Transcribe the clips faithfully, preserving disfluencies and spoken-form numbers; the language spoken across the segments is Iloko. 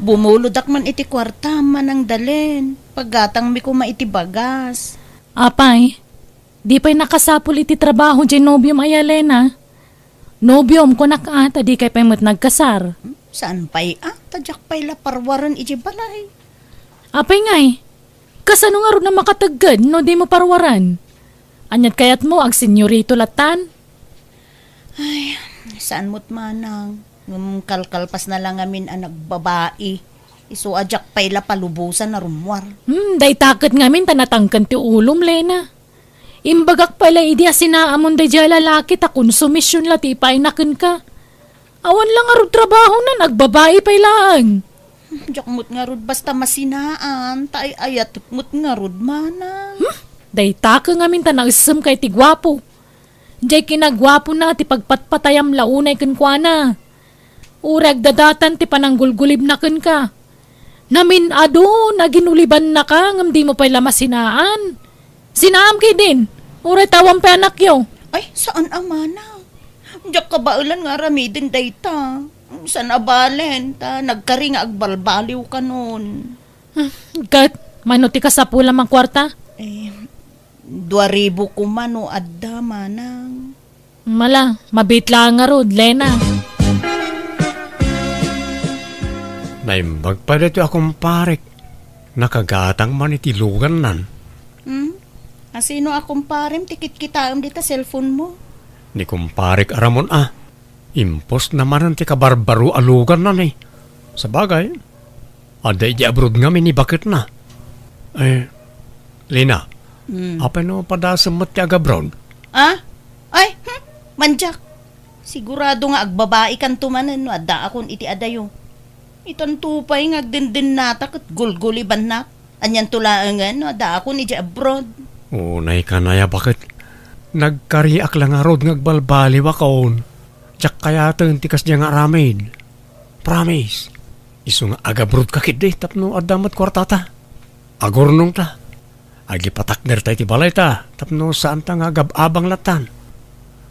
Bumulodak man iti kuarta, Manang Dalen. Paggatangmi koma iti bagas. Apay, di pay nakasapul iti trabaho diay nobiom aya, Lena? Nobiom, kunak a, ta dikay pay met nagkasar. Hmm, saan pay a, ta diak pay la parwaren idiay balay. Apay ngay, kasano ngarud a makategged no dimo parwaren? Ania't kayatmo, agsenyorito lattan? Ay, saan met manang. Ngem kalkalpasna la ngamin a nagbabai. Isu a diak pay la palubosan a rummuar. Hmm, dayta ket ngamin ta natangken ti ulom, Lena. Imbagak pay la idi a sinaamon daydiay a lalaki ta konsumision la ti ipaayna kenka. Awan la ngarud trabahona, agbabai pay laeng. Diak met ngarud basta masinaan, ta ay-ayatek met ngarud, manang. Hmm? Dayta ket ngamin ta naessemka iti guapo. Diay kinaguapona ti pagpatpatayam la unay kenkuana. Uray agdadatan ti pananggulgulibna kenka. Namin-adun a ginulibannaka ngem dimo pay la masinaan. Sinaam ketdin, uray ta awan pay anakyo. Ay, saan a manang. Diak kabaelan nga aramiden dayta. Saan a balen, ta nagkari nga agbalbaliw kanon. Hmm, ket, mano ti kasapulam a kuarta? Eh, dua ribu koma no adda, manang. Mala, mabiit laeng ngarud, Lena. Naimbag pay daytoy a kumparek. Nakagatang man iti lugannan. Hmm? Asino a kumparem ti kitkitaem dita cellphone mo? Ni kumparek a Ramon a. Impostna manen ti kabarbaro a luganna, ne. Sabagay, adda idiay abroad ngamin ni baketna. Eh, Lena, Hmm. apay no padasem met ti agabroad? Ah? Ay, hmm, mandiak. Sigurado nga agbabaikanto manen no addaakon iti adayo. Itanto pay nga agdendennata ket gulgulibannak. Anianto laengen no addaakon idiay abroad? Unay kanaya, baket. Nagkariak la ngarud nga agbalbaliwakon. Diak kayaten ti kasdiay nga aramid. Promise. Isu nga agabroadka ketdi tapno adda met kuartata. Agurnongta. Agipatakderta iti balayta tapno saanta nga agab-abang lattan.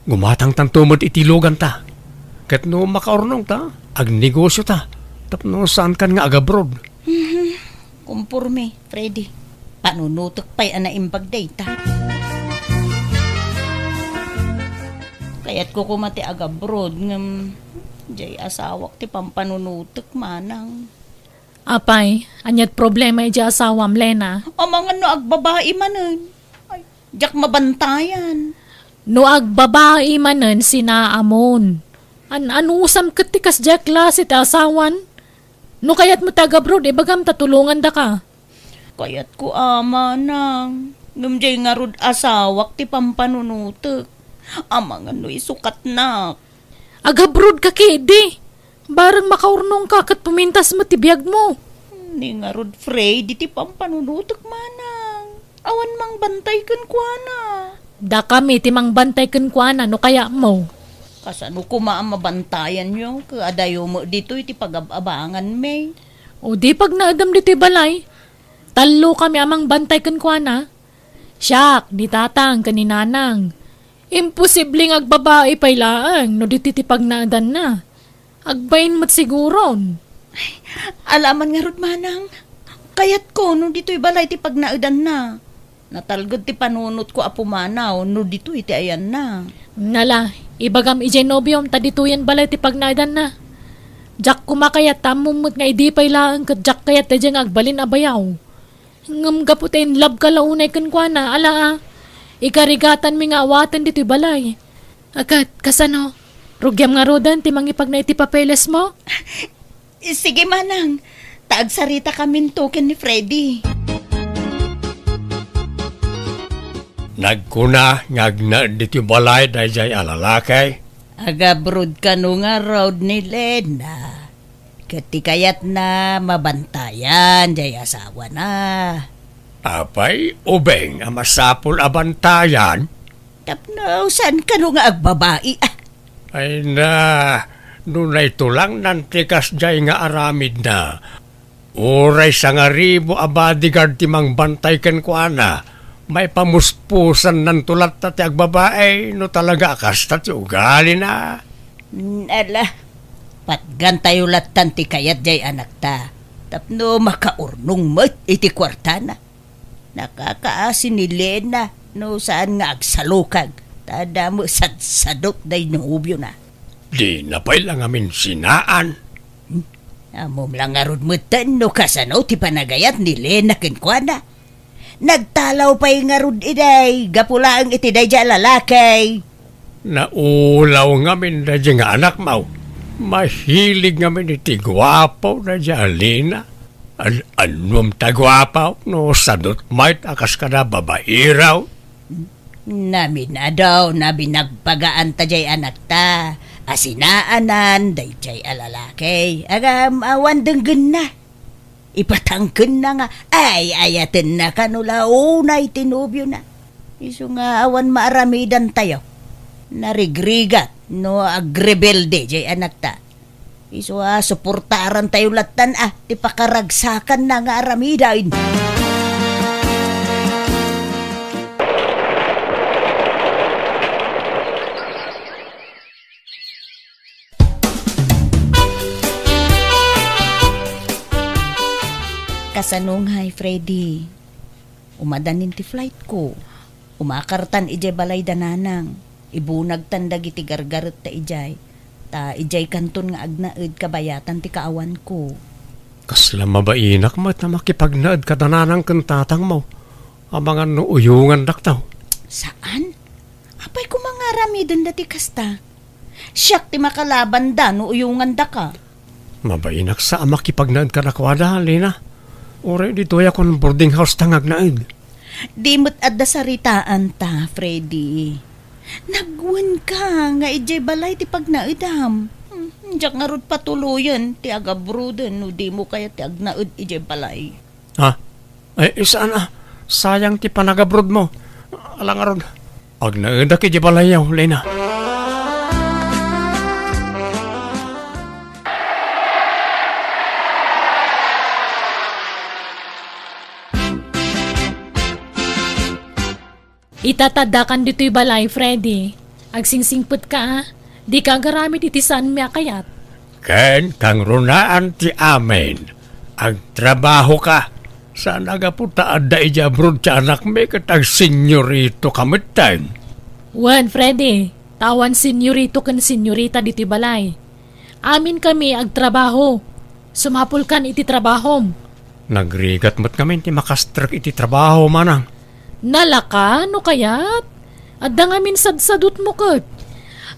Gumatangtanto met iti luganta. Ket no makaurnongta, agnegosiota tapno saankan nga agabroad. Mhm. Komporme, Freddy. Panunotek pay a naimbag dayta. Kayatko koma ti agabroad ngem diay asawak ti pampanunotek, manang. Apay, ania't problema idiay asawam, Lena? Amangan no agbabai manen. Ay, diak mabantayan. No agbabai manen, sinaamon. An-anusam ket ti kasdiay a klase ti asawan? No kayatmo ti agabroad, ibagam ta tulongandaka. Kayatko a, manang. Ngem diay ngarud asawak ti pampanunotek. Amangan no isukatnak. Agabroadka ketdi. Bareng makaurnongka ket pumintas met ti biagmo. Ni ngarud, Freddy, ti pampanunotek, manang. Awan mangbantay kenkuana. Dakami ti mangbantay kenkuana no kayatmo. Kasano koma a mabantayanyo ket adayo met ditoy ti pagab-abanganmi? O di pagnaedem ditoy balay. Tallokami a mangbantay kenkuana. Siak, ni tatang, ken ni nanang. Imposible nga agbabai pay laeng no ditoy ti pagnaedanna. Agbain met siguron. Ay, ala man ngarud, manang. Kayatko no ditoy balay ti pagnaedanna. Natalged ti panunotko a pumanaw no ditoy ti ayanna. Nala, ibagam idiay nobiom ta ditoyen balay ti pagnaedanna. Diak koma kayat ta ammom met nga idi pay laeng ket diak kayat daydiay nga agbalin a bayaw. Ngem gapu ta in love ka la unay kenkuana, ala a. Ikarigatanmi nga awaten ditoy balay. A ket, kasano? Rugiam ngaruden ti mangipagna iti papelesmo? Sige, manang. Ta agsaritakaminto ken ni Freddy. Nagkuna nga agnaed ditoy balay daydiay a lalaki. Agabroad kano ngarud ni Lena. Ket ti kayatna, mabantayan diay asawana. Apay, ubing a masapul a bantayan? Tapno saan kano nga agbabai, ah. Ay na, no naitulangnan ti kasdiay nga aramidna, uray sangaribu a bodyguard ti mangbantay kenkuana, maipamuspusannanto latta ti agbabai no talaga a kasta ti ugalina. Mm, ala, patgantayo lattan ti kayat diay anakta. tapno makaurnong met iti kuartana. Nakakaasi ni Lena no saan nga agsalukag, ta adda met sadsadot daydi nobiona. Dina pay la ngamin sinaan. Hmm? Ammom la ngarud metten no kasano ti panagayat ni Lena kenkuana. Nagtalaw pay ngarud idiay gapu laeng iti daydiay a lalaki. Naulaw ngamin daydiay nga anakmo. Mahilig ngamin iti guapo daydiay a Lena. An-, annom ta guapo no sadot met a kas kada babairaw. Naminadaw, nabinagbagaan ta diay anakta a sinaanan daydiay a lalaki. Agam, awan denggenna. Ipatangkenna nga ay-ayatenna kano la unay ti nobiona. Isu nga awan maaramidantayo. Narigrigat no agrebelde diay anakta. Isu a suportarantayo lattan a ti pakaragsakanna nga aramiden. Kasano ngay, Freddy? Umadanin ti flightko. Umakartan idiay balay da nanang. Ibunagtan dagiti gargaretta idiay. Ta idiay kanton nga agnaed kabayatan ti kaawanko. Kasla mabainak met a makipagnaed kada nanang ken tatangmo. Amangan no uyongandakto. Saan? Apay koma nga aramidenda ti kasta? Siak ti makalabanda no uyongandaka. Mabainak sa a makipagnaed kadakuada, Lena. Uray ditoyak on boarding house ta nga agnaed. Di met adda saritaanta, Freddy. Nagwenka nga idiay balay ti pagnaedam. Hmm, diak ngarud patuloyen ti agabroaden no dimo kayat ti agnaed idiay balay. Ha? Ay, saan a. Sayang ti panagabroadmo. Ala ngarud. Agnaedak idiay balayyo, Lena. Ita ta addakan ditoy balay, Freddy. Agsingsingpetka, a. Dika agaramid iti saanmi a kayat. Ken kangrunaan ti amin. Agtrabahoka. Saan a gapu ta adda idiay abroad ti anakmi ket agsenyoritoka metten. Wen, Freddy, ta awan senyorito ken senyorita ditoy balay. Aminkami agtrabaho. Sumapulkan iti trabahom. Nagrigat met ngamin ti makastrek iti trabaho, manang. Nalaka, no kayat? Adda ngamin sadsadotmo ket.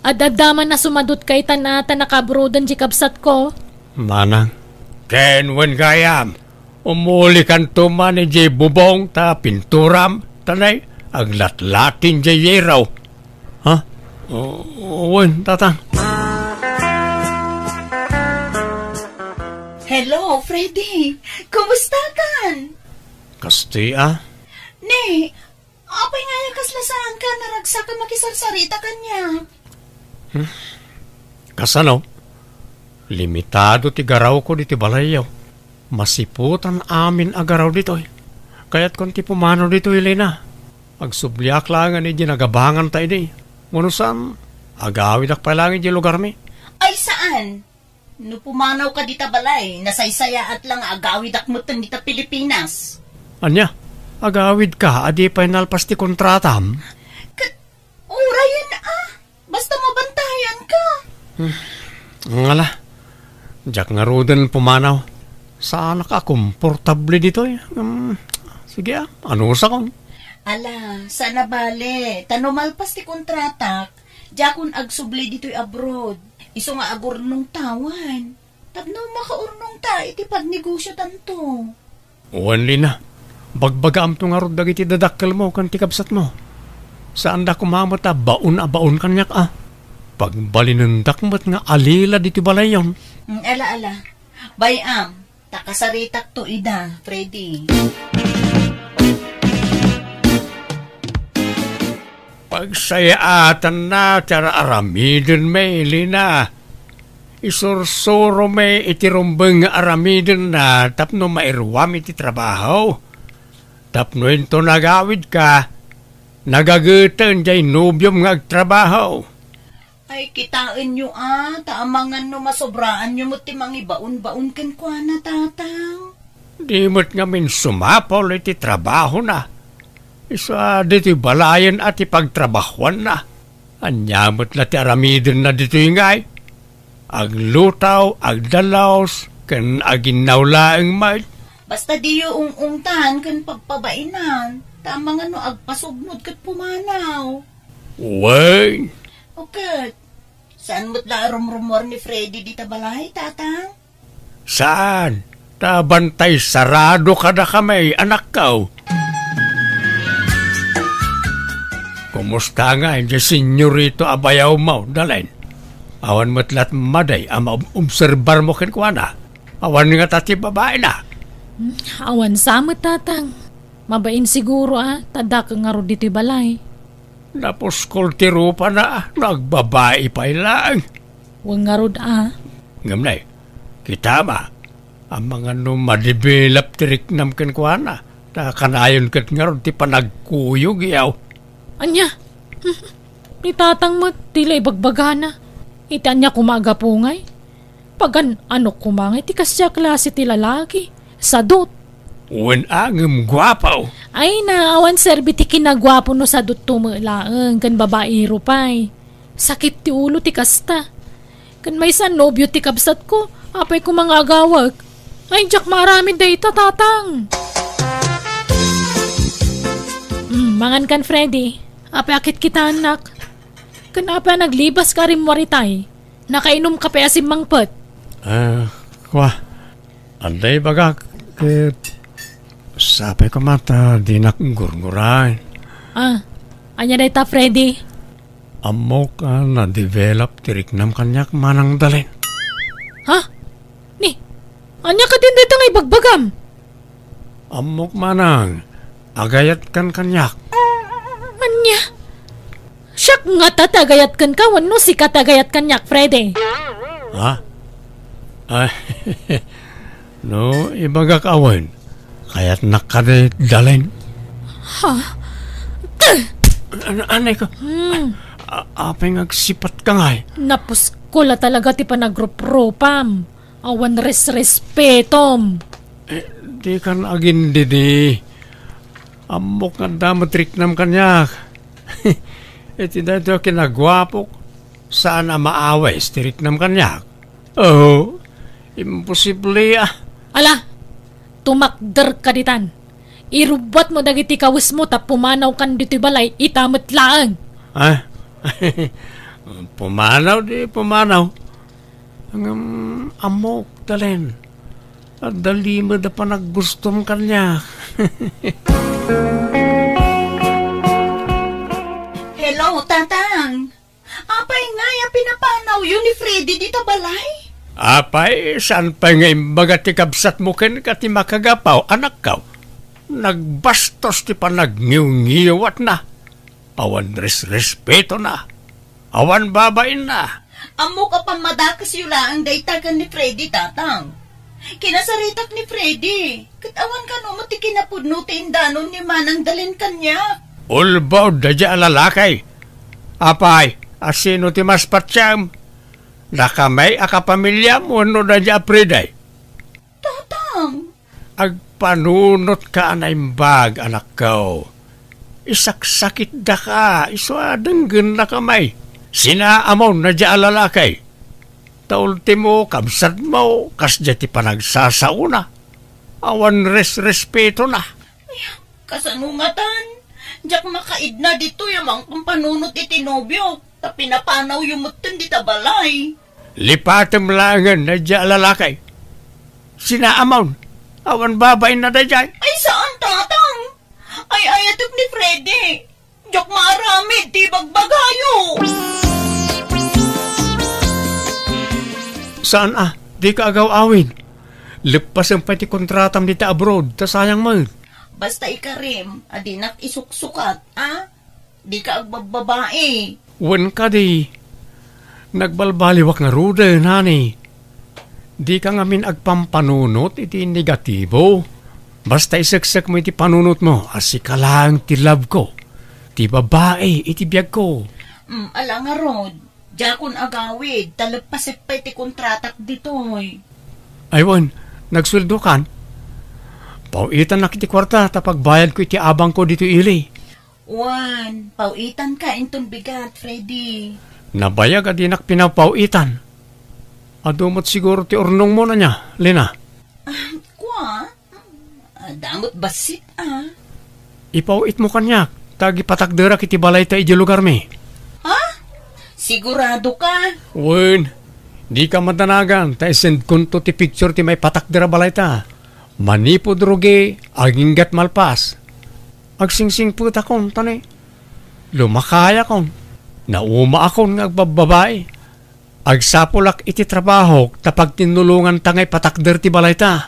Ad-adda man a sumadotka itan a ta nakaabroaden diay kabsatko. Manang, ken wen gayam, umulikanto man idiay bubong ta pinturam, ta nay, aglatlatin diay yero. Ha? O, wen, tatang. Hello, Freddy. Kumustakan? Kasti a? Ne, apay nga aya kasla saanka a naragsak a makisarsarita kaniak? Hmm? Kasano? Limitado ti garawko ditoy balayyo. Masiputan amin a garaw ditoy. Kayatkon ti pumanaw ditoy, Lena. Agsubliak laengen idiay nagabanganta idi. Wenno saan, agawidak pay laeng idiay lugarmi. Ay, saan? No pumanawka dita balay, nasaysayaat la nga agawidak metten dita Pilipinas. Ania? Agawidka a di pay nalpas ti kontratam? Ket, urayen a. Basta mabantayanka. Hmm. Ngala, diak ngaruden pumanaw. Saanak a komportable ditoy. Hmm. Sige a, anusakon. Ala, saan a bale. Ta no malpas ti kontratak, diakon agsubli ditoy abroad. Isu nga agurnongtawan. Tapno makaurnongta iti pagnegosiotanto. Wen, Lena, bagbagaamto ngarud dagiti dadakkelmo ken ti kabsatmo. Saanda koma met a baon a baon kaniak a. Pagbalinendak met nga alila ditoy balayyon. Mm, ala, ala. Bay-am, ta kasaritakto ida, Freddy. Pagsayaatanna ti ar-aramidenmi, Lena. Isursuromi iti rumbeng nga aramidenna tapno mairuam iti trabaho. Tapno inton agawidka, nagageten diay nobiom nga agtrabaho. Ay, kitaenyo a, ta amangan no masobraanyo met ti mangibaon-baon kenkuana, Tatang. Di met ngamin sumapul iti trabahona. Isu a ditoy balayen a ti pagtrabahuanna. Ania met la ti aramidenna ditoy ngay? Aglutaw, agdalus, ken aginnaw laeng met. Basta diyo ung-ungtan ken pagpabainan, ta amangan no agpasubnod ket pumanaw. Wen. O ket, saan met la a rumrumuar ni Freddy dita balay, Tatang? Saan? Ta bantay sarado kadakami, anakko. Kumusta ngay diay senyorito a bayawmo, Dalen? Awan met la't madi a maobserbarmo kenkuana? Awan ngata ti babaina? Hmm, awan sa met, Tatang. Mabain siguro a, ta dakkel ngarud ditoy balay. Napuskol ti rupana no agbabai pay laeng. Wen ngarud a. Ngem nay, kitam a, amangan no madevelop ti riknam kenkuana, ta kanayon ket ngarud ti panagkuyog, yaw. Ania? Ni Tatang met, ti la ibagbagana. Iti ania koma a gapu ngay? Pagan-anok koma ngay ti kasdiay a klase ti lalaki. Sadut. Wen a, ngem guapo. Ay na, awan serbi ti kinaguapo no sadutto met laeng, ken babaero pay. Sakit ti ulo ti kasta. Ken maysa a nobio ti kabsatko, apay koma nga agawek? Ay, diak maaramid dayta, Tatang. Mm, mangan kan, Freddy. Apay a kitkitaennak? Ken apay a naglibaska a rimmuar itay? Nakainumka pay a simmangpet? Ah, kua. Adda ibagak ket sapay koma ta dinak gurguraen. Ah, ania dayta, Freddy? Ammok a na-develop ti riknam kaniak, Manang Dalen. Ha? Ni, ania kadin dayta nga ibagbagam? Ammok, Manang, agayatkan kaniak. Ania? Siak ngata ti agayat kenka wenno sika ti agayat kaniak, Freddy? Ha? Ay, no, ibagak a wen, kayatnak kadi, Dalen. Ha? An-, anay ka? Hmm. A-, apay nga agsipatka ngay? Napuskol a talaga ti panagruprupam. Awan resrespetom. Eh, dikan agindidi. Ammok nga adda met riknam kaniak. Iti daytoy a kinaguapok, saan a maawis ti riknam kaniak. Oh, imposible, ah. Ala, tumakderka ditan. Irubbuatmo dagiti kawesmo ta pumanawkan ditoy balay ita met laeng. Ah? Pumanaw di pumanaw. Ngem ammok, Dalen. Adda limed a panaggustom kaniak. Hello, Tatang. Apay ngay a pinapanawyo ni Freddy dita balay? Apay, saan pay nga imbaga ti kabsatmo kenka ti makagapu, anakko? Nagbastos ti panagngiwngiwatna. Awan resrespetona. Awan babainna. Ammok a pammadakesyo laeng dayta ken ni Freddy, Tatang. Kinasaritak ni Freddy, ket awan kano met ti kinapudno ti indanon ni Manang Dalen kaniak. Ulbod daydiay a lalaki. Apay, a sino ti mas patiem? Dakami a kapamiliam wenno daydiay a Freddy? Tatang. Agpanunotka a naimbag, anakko. Isaksakitdaka, isu a denggennakami. Sinaamon daydiay a lalaki. Ta ultimo, kabsatmo, kasdiay ti panagsasaona. Awan resrespetona. Ay, kasano ngatan? Diak makaidna ditoy a mangpampanunot iti nobiok, ta pinapanawyo metten dita balay. Lipatem laengen daydiay a lalaki. Sinaamon, awan babainna daydiay. Ay, saan, Tatang. Ay-ayatek ni Freddy. Diak maaramid ti ibagbagayo. Saan a, dika agaw-awid. Leppasem pay ti kontratam dita abroad, ta sayang met. Basta ikarim, a dinak isuksukat, a? Dika agbabbabai. Wen kadi, nagbalbaliwak ngaruden, honey. Dika ngamin agpampanunot iti negatibo. Basta iseksekmo iti panunotmo a sika laeng ti love ko, ti babai iti biagko. Mm, ala ngarud. Diakon agawid, ta leppaset pay ti kontratak ditoy. Ay wen, nagsueldokan? Paw-itannak iti kuarta ta pagbayadko iti abangko ditoy ili. Wen, paw-itanka inton bigat, Freddy. Nabayag a dinak pinapaw-itan. Adu met siguro ti urnongmo ania, Lena? Ah, kua? Adda met bassit, ah. Ipaw-itmo kaniak, ta agipatakderak iti balayta idiay lugarmi. Ha? Sigurado ka? Wen, dika madanagan, ta isendkonto ti picture ti maipatakder a balayta. Manipud rugi, aginggat malpas. Agsingsingpetakon, ta ni, lumakayakon. Naumaakon nga agbabbabai. Agsapulak iti trabahok ta pagtinnulonganta nga ipatakder ti balayta.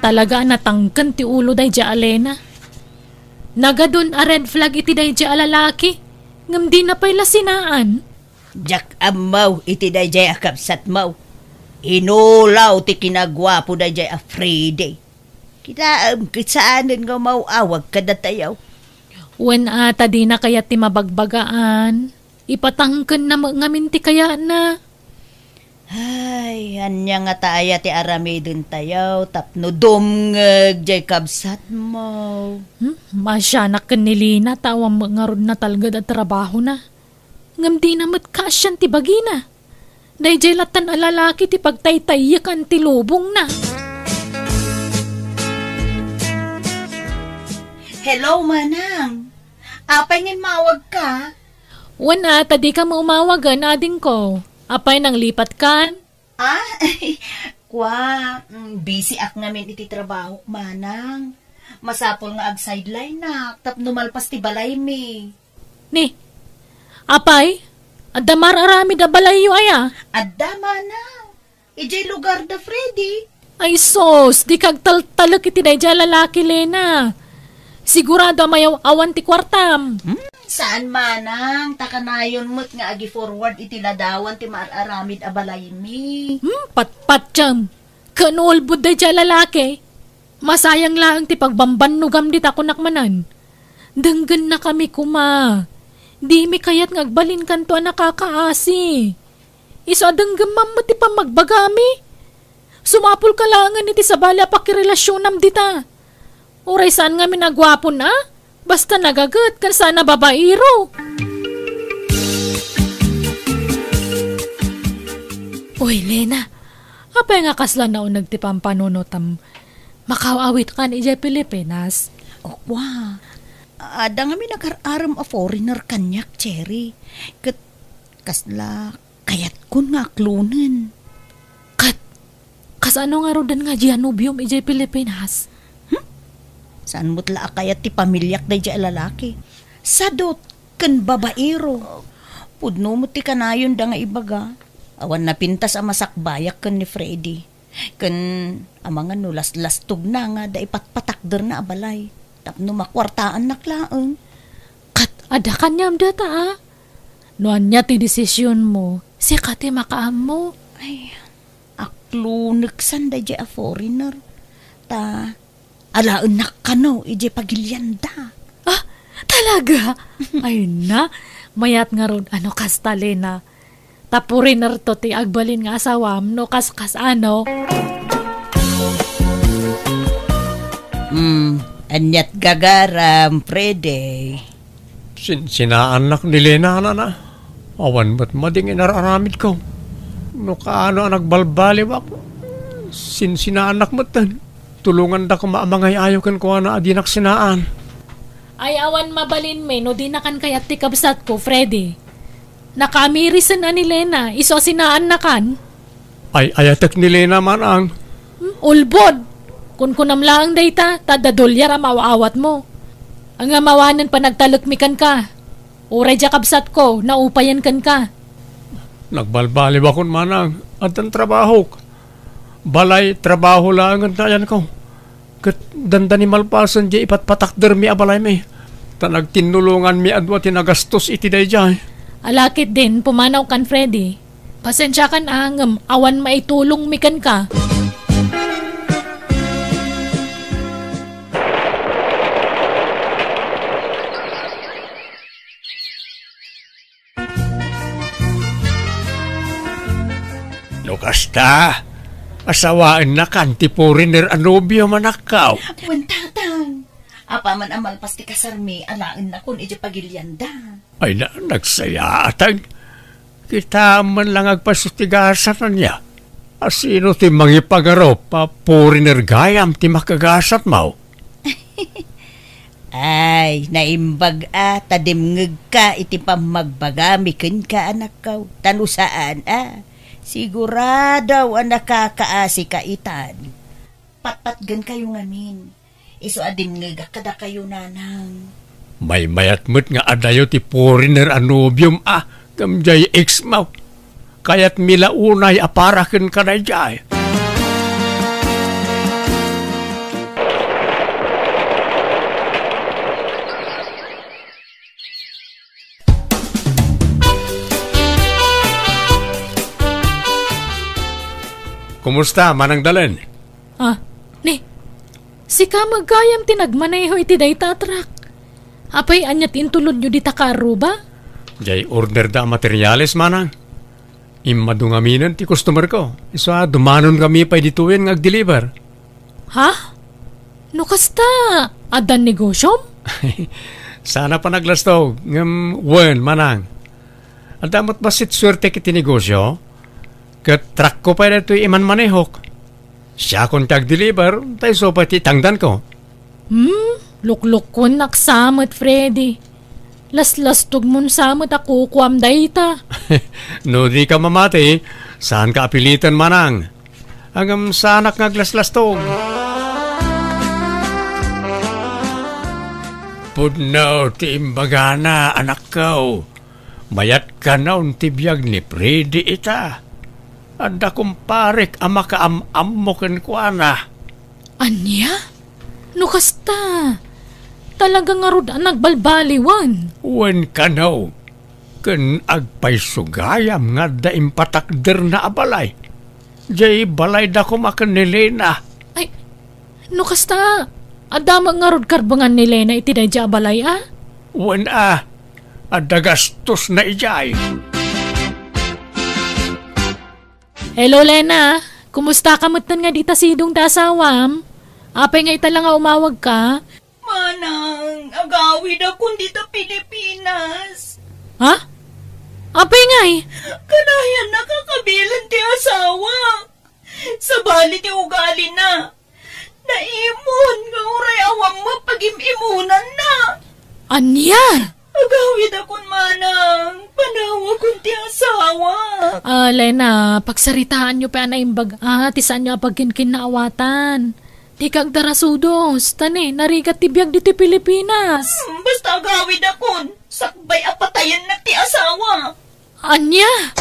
Talaga a natangken ti ulo daydiay a Lena. Nagadun a red flag iti daydiay a lalaki, ngem dina pay la sinaan. Diak ammo iti daydiay a kabsatmo. Inulaw ti kinaguapo daydiay a Freddy. Kitaem ket saanen nga umaw-awag kadatayo. Wen a, ta dina kayat ti mabagbagaan. Ipatangkenna met ngamin ti kayatna. Ay, ania ngata aya ti aramidentayo tapno dumngeg diay kabsatmo? Hmm? Maasianak ken ni Lena ta awan met ngarud natalged a trabahona. Ngem dina met kaasian ti bagina. Daydiay lattan a lalaki ti pagtaytayyekan ti lubongna. Hello, Manang. Apay nga immawagka? Wen a, ta dika met umawagen, adingko. Apay, nanglipatkan? Ah, kua, mm, busy ak ngamin iti trabahok, Manang. Masapul nga ag-sideline-ak tapno malpas ti balaymi. Ni, apay, adda mar-aramid a balayyo aya? Adda, Manang. Idiay lugar da Freddy. Ay sus, dika agtaltalek iti daydiay a lalaki, Lena. Sigurado a mayaw-awan ti kuartam. Hmm? Saan, Manang, ta kanayon met nga agi-forward iti ladawan ti mar-aramid a balaymi. Hmm, patpatiem. Ken ulbod daydiay a lalaki. Masayang laeng ti pagbambannogam dita, kunak manen. Denggennakami koma. Dimi kayat nga agbalinkanto a nakakaasi. Isu a denggemmam met ti pammagbagami. Sumapulka laengen iti sabali a pakirelasionam dita. Uray saan ngamin a guapon a, basta nagaget ken saan a babaero. Uy, Lena, apay nga kasla nauneg ti pampanunotam? Makaw-awitkan idiay Pilipinas? O, kua. Adda ngamin agar-arem a foreigner kaniak, Cherry. Ket kasla kayatkon nga aklonen. Ket, kasano ngaruden nga dia nobiom idiay Pilipinas? Hmm? Saan met la a kayat ti pamiliak daydiay a lalaki? Sadot ken babaero. Pudno met ti kanayonda nga ibaga. Awan napintas a masakbayak ken ni Freddy. Ken amangan no laslastogna nga adda ipatpatakderna a balay tapno makuartaannak laeng. Ket adda kaniam data, a? No ania ti desisionmo, sika ti makaammo. Ay, akloneksan daydiay a foreigner. Ta alaennak kano idiay pagilianda. Ah, talaga? Ay na, mayat ngarud a no kasta, Lena. Ta foreignerto ti agbalin nga asawam no kaskas, ano? Hmm, aniat gagaram, Freddy? Sinsinaannak ni Lena, nana. Awan met mading inar-aramidko. No kaano a nagbalbaliwak, sinsinaannak metten. Tulonganda koma a mangay-ayo kenkuana a dinak sinaan. Ay, awan mabalinmi no dinakan kayat ti kabsatko, Freddy. Nakamirisen a ni Lena, isu a sinaannakan. Ay, ayatek ni Lena, manang. Hmm, ulbod! Kunkunam laeng dayta, ta adda dolyar a maaw-awatmo. Ngem awanen panagtalekmi kenka. Uray dia kabsatko, naupayen kenka. Nagbalbaliwakon, manang. Addan trabahok. Balay, trabaho laengen ti ayanko. Ket dandani malpasen diay ipatpatakdermi a balaymi, ta nagtinnulonganmi a dua ti nagastos iti daydiay. Ala ketdin, pumanawkan, Freddy. Pasensiakan a, ngem awan maitulongmi kenka. No kasta, asawaennakan ti foreigner a nobiom, anakko. Wen, tatang. Apaman a malpas ti kasarmi, alaennakon iti pagilianda. Ay na, nagsayaat. Kitaem man lang agpaso ti gasat, ania? A sino ti mangipangarup a foreigner gayam ti makagasatmo? Ay, naimbag a ta dimngegka iti pammagbagami kenka, anakko. Ta no saan a, sigurado a nakakaasika itan. Patpatgenkayo ngamin. Isu a dimngegak kadakayo, nanang. Maymayat met nga adayo ti foreigner a nobiom a, ngem diay ex-mo. Kayatmi la unay a para kenka daydiay. Kumusta, Manang Dalen? Ah, ni, sika met gayam ti nagmaneho iti dayta a truck. Apay, ania ti intulodyo dita kaarruba? Diay order da a materials, Manang. Immadu ngaminen ti customer ko. Isu a, dumanonkami pay ditoyen nga agdeliver. Ha? No kasta, addan negosyom? Saan a panaglastog, ngem wen, Manang. Adda met bassit suertek iti negosyo, ket truckko pay daytoy imanmanehok. Siakon ti agdeliver, ta isu pay ti itangdanko. Hmm, luklukkuennak sa met, Freddy. Laslastogmon sa met a kukuam dayta. No dika mamati, saanka a piliten, Manang. Ngem saanak nga aglaslastog. Pudno ti imbagana, anakko. Mayat kano ti biag ni Freddy ita. Adda kumparek a makaam-ammo kenkuana. Ania? No kasta, talaga ngarud a nagbalbaliwen. Wen kano, ken agpayso gayam nga adda impatakderna a balay. Diay balayda koma ken ni Lena. Ay, no kasta, adda met ngarud karbengan ni Lena iti daydiay a balay, a? Wen a, adda gastosna idiay. Hello, Lena. Kumusta ka metten nga dita sidong ti asawam? Apay nga ita la nga umawagka? Manang, agawidakon dita Pilipinas. Ha? Apay ngay? Kanayan nakakabilen ti asawa. Sabali ti ugalina. Naimon nga uray awan met pagim-imonanna. Ania? Agawidakon, manang, panawakon ti asawa. Ah, Lena, pagsaritaanyo pay a naimbag a ti saanyo a pagkinkinnaawatan. Dika agdarasudos, ta ni, narigat ti biag ditoy Pilipinas. Hmm, basta agawidakon, sakbay a patayennak ti asawa. Ania?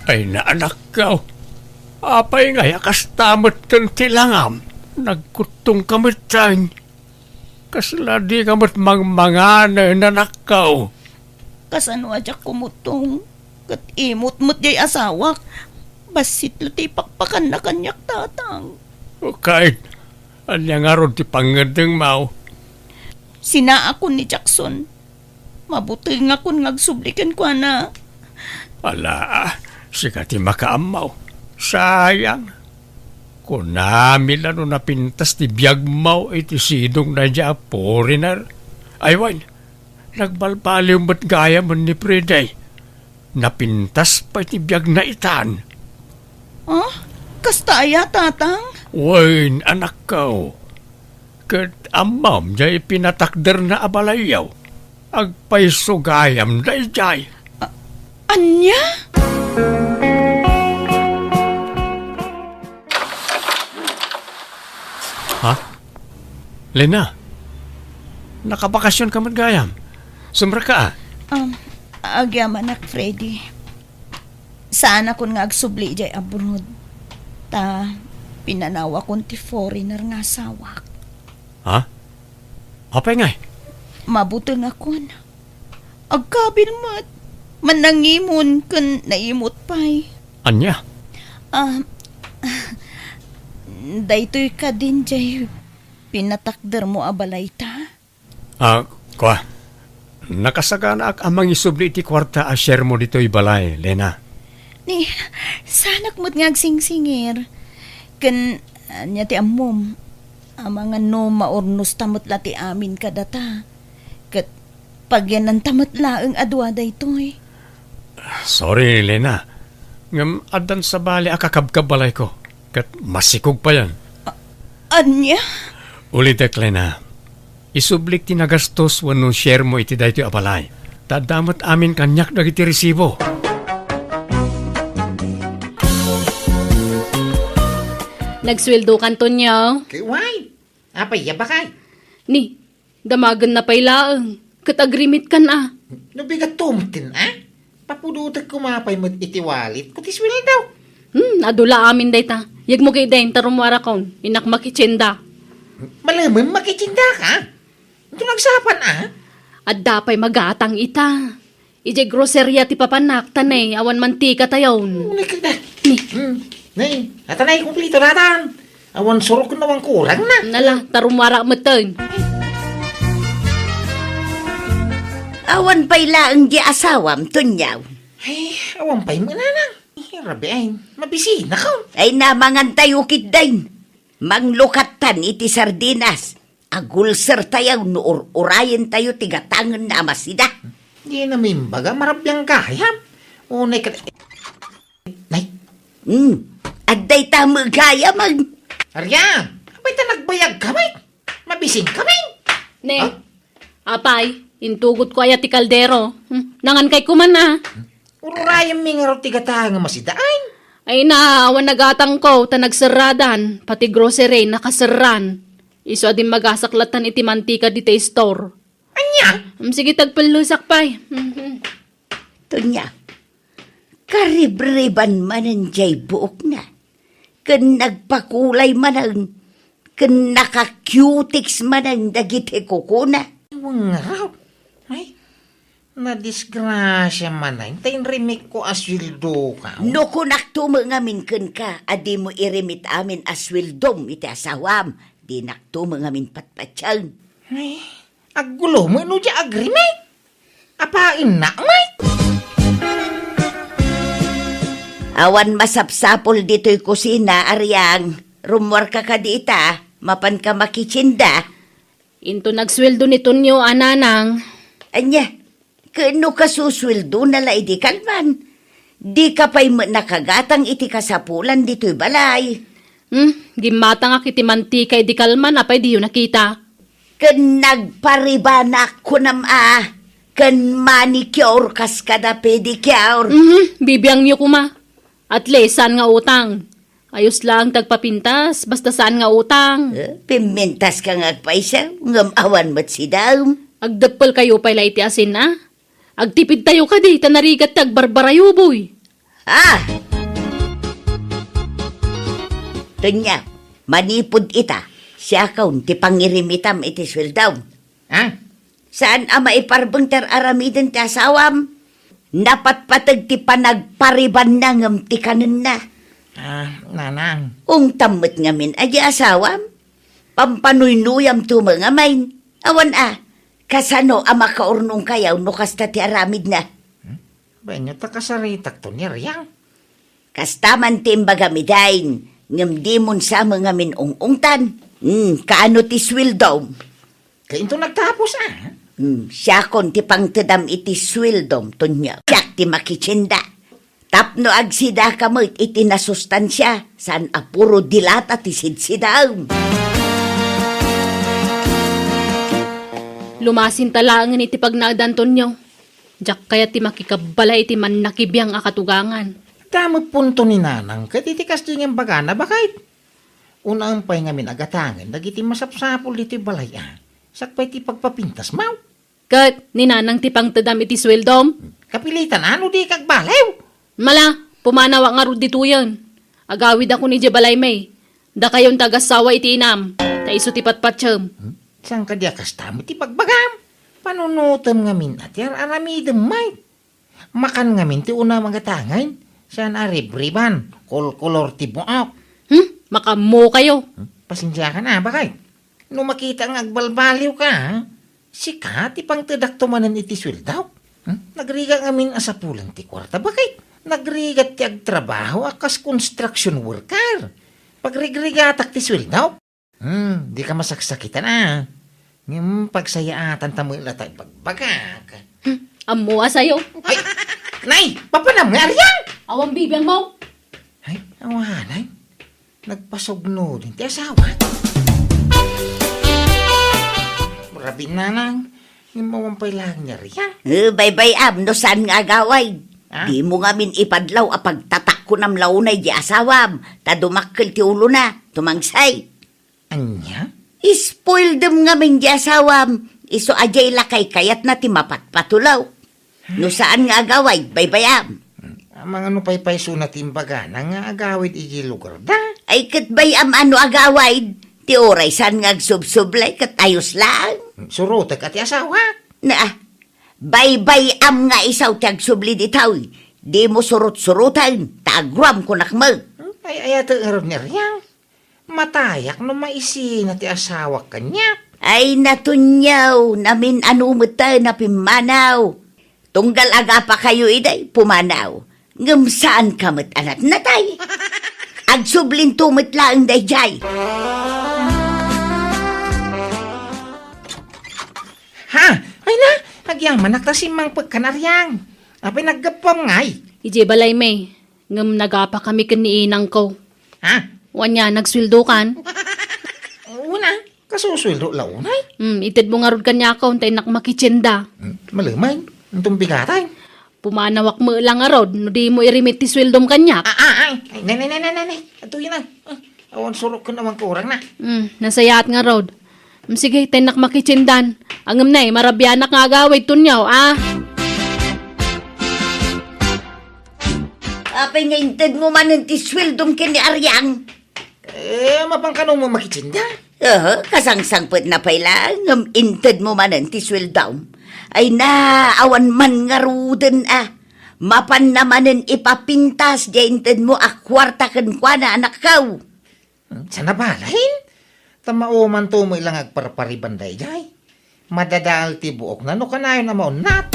Ay, naanakko. Apay ngay a kasta metten ti langam? Nagkuttongka metten. Kasla dika met mangmangan, anakko? Kasano a diak kumuttong? Ket imot met diay asawak. Bassit la ti ipakpakanna kaniak, tatang. Ket ania ngarud ti pangngeddengmo? Sinaakon ni Jackson. Mabutengakon nga agsubli kenkuana. Ala, sika ti makaammo. Sayang. Kunami la no napintas ti biagmo iti sidongna idiay a foreigner. Ay wen, nagbalbaliw met gayamen ni Freddy. Napintas pay ti biagna itan. Ah? Kasta aya, tatang? Wen, anakko. Ket ammom diay pinatakderna a balayyo. Agpayso gayam daydiay. A-, ania? Ha? Lena, nakabakasionka met gayam? Sumrekka a? Um, agyamanak, Freddy. Saanakon nga agsubli idiay abroad. Ta, pinanawakon ti foreigner nga asawak. Ha? Apay ngay? Mabutengakon. Agkabil met. Mannangimon ken naimot pay. Ania? Ah, Daytoy kadin jay pinatakdermo a balayta? Ah, kua, nakasaganaak a mangisubli iti kuarta a sharemo ditoy balay, Lena. Ni, saanak met nga agsingsingir. Ken, ania ti ammom, amangan no maurnosta met la ti amin kadata. Ket pagyannanta met laeng a dua daytoy. Sorry, Lena. Ngem addan sabali a kakabkabbalayko, ket masikog payen. A-, ania? Ulitek, Lena. Isublik ti nagastos wenno sharemo iti daytoy a balay. Ta adda met amin kaniak dagiti resibo. Nagsueldokan, Tonyo? Kay, why? Apay, ya bakay? Ni, damagenna pay laeng, ket agrimitkan a. No bigat tumtin, a? Papudotek koma pay met iti walletko ti sueldo. Hmm, adu la amin dayta. Yegmo ketdin ta rummuarakon, innak makitienda. Malemem makitiendaka? Ito nagsapan, a? Adda pay magatang ita. Idiay groceria ti papanak, ta ne, awan mantika tayon. Uy, nagkita. Ni. Hmm. Nay, ata nay, kumplito natan. Awan surok ken awan kurang na. Nala, ta rummuarak metten. Awan pay laeng di asawam, Tonyo. Ay, awan pay met, Nanang. Ay, rabiin. Mabisinakon. Ay, namangan tayo ketdin. Manglukattan iti sardinas. Agulser tayo no ur-urayen tayo ti gatangenna a masida. Di na mimbaga, marabiang gayam. Unay ka, nay. Hmm. Adda ita met gayam, ag- Arya, apay ta nagbayag ka met? Mabisin ka met? Ne. Ha? Apay, intugotko aya ti kaldero. Hmm. Nangankay kuman a. Ur-urayen mi ngarud ti gatang a masida, ay. Ay na, awan nagatangko, ta nagserradan, pati grocery, nakaserran. Isu a dimmagasak lattan iti mantika dita store. Ania? Mm, sige, tagpellesak pay. Mhm. Tonyo, karibriban manen jay buokna, ken nagpakulay manen, ken naka-cutex manen dagiti kukuna. Wengngarud. Ay, nadisgrasia manen, ta inrimikko a sueldoka. No kunakto met ngamin kenka a dimo irimit amin a sueldom iti asawam, dinakto met ngamin patpatien. Ay, aggulo met no di agrimit. Apainnak met. Awan masapsapul ditoy kusina, Ariang. Rummuarka kadi ita, mapanka makitienda. Into nagsueldo ni Tonyo a nanang. Ania, ket no kasusueldona la idi kalman, dika pay met nakagatang iti kasapulan ditoy balay. Hmm, gimmatangak iti mantika idi kalman, apay diyo nakita? Ken nagparibanak kunam a, ken manicure kas kada pedicure. Mhm, bibiangyo koma. At least, saan nga utang? Ayos laeng ti agpapintas, basta saan nga utang. Eh, pimmintaska nga agpayso, ngem awan met sidaem. Agdeppelkayo pay la iti asin, a? Agtipidtayo kadi, ta narigat ti agbarbarayuboy. Ah! Tonyo, manipud ita, siakon ti pangirimitam iti sueldom. Ah? Saan a maiparbeng ti ar-aramiden ti asawam? Napatpateg ti panagparibanna ngem ti kanenna. Ah, nanang. Ungtam met ngamin a di asawam? Pampanuynuyamto met ngamin. Awan a, kasano a makaurnongkayo no kasta ti aramidna? Hmm? Wenno ta kasaritakto ni Riang. Kasta man ti imbagam idiay, ngem dimon sa met ngamin ung-ungtan. Hmm, kaano ti sueldom? Kainto nagtapos, a? Hmm, siakon ti pangtedam iti sueldom, Tonyo. Siak ti makitienda. Tapno agsidaka met iti nasustansia, saan a puro dilata ti sidsidaem. Lumasinta laengen iti pagnaedan, Tonyo. Diak kayat ti makikabbalay iti mannakibiang a katugangan. Damo punto ni nanang ket iti kasdi nga imbagana, baket. Unaem pay ngamin a gatangen dagiti masapsapul ditoy balay a, sakbay ti pagpapintasmo. Ket ni nanang ti pangtedam iti sueldom? Kapilitan a no dika agbaliw. Mala, pumanawak ngarud ditoyen. Agawidakon idiay balaymi. Dakayon ti agassawa iti inam, ta isu ti patpatiem. Hmm? Saan kadi a kasta met ti bagbagam? Panunotem ngamin a ti ar-aramidem met. Makan ngamin ti unaem a gatangen, saan a ribriban, kolkolor ti buok. Hmm? Makaammokayo. Hmm? Pasensiakan a, baket. No makita nga agbalbaliwka, sika ti pangtedakto manen iti sueldok. Hmm? Nagrigat ngamin a sapulan ti kuarta, baket. Nagrigat ti agtrabaho a kas construction worker. Pagrigrigatak ti sueldok. Hmm, dika masaksakitan a. Ngem pagsayaatan ta met latta ibagbagak. Hmm, ammo a sayo. Ay, nay, papanam nga Ariang? Awan bibiangmo. Ay, awanan. Nagpasugno din ti asawa. Rabi, nanang, ngem awan pay laeng ni Ariang. Eh, baybay-am, no saan nga agawid. Ah? Dimo ngamin ipadlaw a pagtatakkonam la unay di asawam, ta dumakkel ti ulona, tumangsay. Ania? Ispoildem ngamin di asawam, isu a diay la kaykayatna ti mapatpatulo. No saan nga agawid, baybay-am. Amangan no paypaysona ti imbagana nga agawid iti lugarda? Ay, ket bay-am a no agawid, ti uray saan nga agsubsublay ket ayos laeng. Surotek a ti asawak. Na, baybay-am nga isu ti agsubli ditoy. Dimo surot-suroten, ta aguram kunak met. Hmm, ay, ayatek ngarud ni Ariang. Matayak no maisina ti asawak kaniak. Ay, Natunyaw, namin-ano met tayo a pimmanaw. Tunggal agapakayo idiay pumanaw, ngem saanka met a natnatay. Agsublinto met laeng daydiay. Ha? Ay na, agyamanak ta simmangpekkan, Ariang. Apay naggappam ngay? Idiay balaymi, ngem nagapakami ken ni inangko. Ha? Wen ania, nagsueldokan? Wen a, kasusueldo la unay? Hmm, itedmo ngarud kaniak ta innak makitienda. Hmm, malem a, inton bigatay. Pumanawak met la ngarud, no dimo irimit ti sueldom kaniak. Ah, ah, ay, ay, ne, ne, ne, ne, ne, ne. Adtoyen a. Ah, awan surok ken awan kurangna. Hmm, nasayaat ngarud. Hmm, sige, ta innak makitiendan. Ngem nay, marabianak nga agawid, Tunyaw, a. Apay nga intedmo manen ti sueldom ken ni Ariang? Eh, mapan kano mo makitienda? Aha, kasangsangpetna pay laeng, ngem intedmo manen ti sueldom. Ay na, awan man ngaruden a. Mapanna manen ipapintas diay intedmo a kuarta kenkuana, anakko. Hmm, saan a balet? Ta maumanto met la nga agparpariban daydiay. Madadael ti buokna no kanayon a maunnat.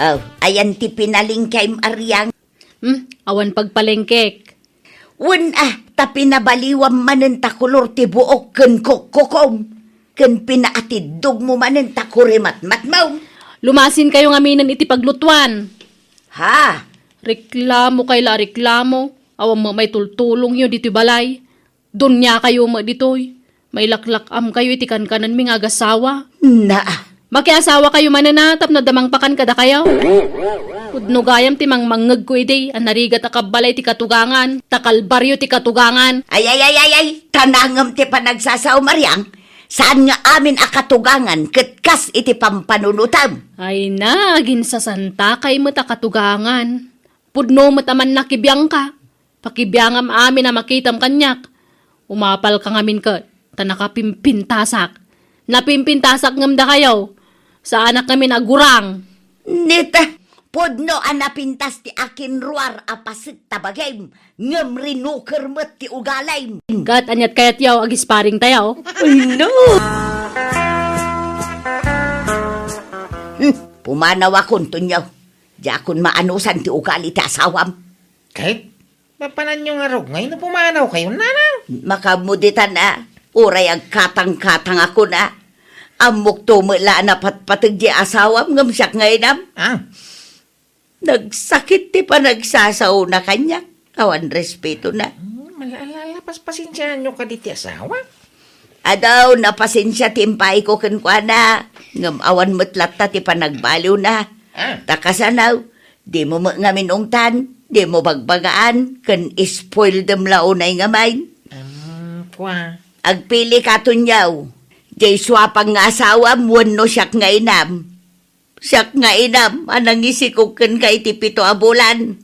Oh, ayan ti pinalengkem, Ariang. Hmm, awan pagpalengkek. Wen a, ta pinabaliwam manen ta kolor ti buok ken kokkokom, ken pinaatiddogmo manen ta kurimatmatmom. Lumasinkayo ngaminen iti paglutuan. Ha? Reklamokay la a reklamo. Awan met maitultulongyo ditoy balay. Duniakayo met ditoy. Mailaklak-amkayo iti kankanenmi nga agasawa. Na. Makiasawakayo manen a tapno adda mangpakan kadakayo. Pudno gayam ti mangmangngegko idi a narigat a kabbalay ti katugangan, ta kalbario ti katugangan. Ay, ay, ay, ay, ay, kanangem ti panagsasaom, Ariang. Saan nga amin a katugangan ket kas iti pampanunotem. Ay na, aginsasantakay met a katugangan. Pudno met a mannakibiangka. Pakibiangam amin a makitam kaniak. Umapalka ngamin ket ta nakapimpintasak. Napimpintasak ngem dakayo. Saanak ngamin a gurang. Nita, pudno a napintas ti akinruar a paset ta bagim, ngem rinuker met ti ugalim. Ket aniat kayatyo, agisparingtayo? Ay, no! Hmm, pumanawakon, Tonyo. Diakon maanusan ti ugali ti asawam. Ket? Mapananyo ngarud ngay no pumanawkayo, nanang? Makaammo ditan a, uray agkatangkatangakon a. Ammokto met la a napatpateg diay asawam ngem siak nga inam. Ah. Nagsakit ti panagsasaona kaniak. Awan respetona. Hmm, ala, ala, ala, pas-, pasensiaanyo kadi ti asawa? Adu, napasensia ti impaayko kenkuana, ngem awan met latta ti panagbaliwna. Ah. Ta kasano, dimo met ngamin ungtan, dimo bagbagaan, ken ispoildem la unay ngamin. Hmm, kua. Agpilika, Tonyo. Diay suapak nga asawam wenno siak nga inam. Siak nga inam a nangisikog kenka iti pito a bulan.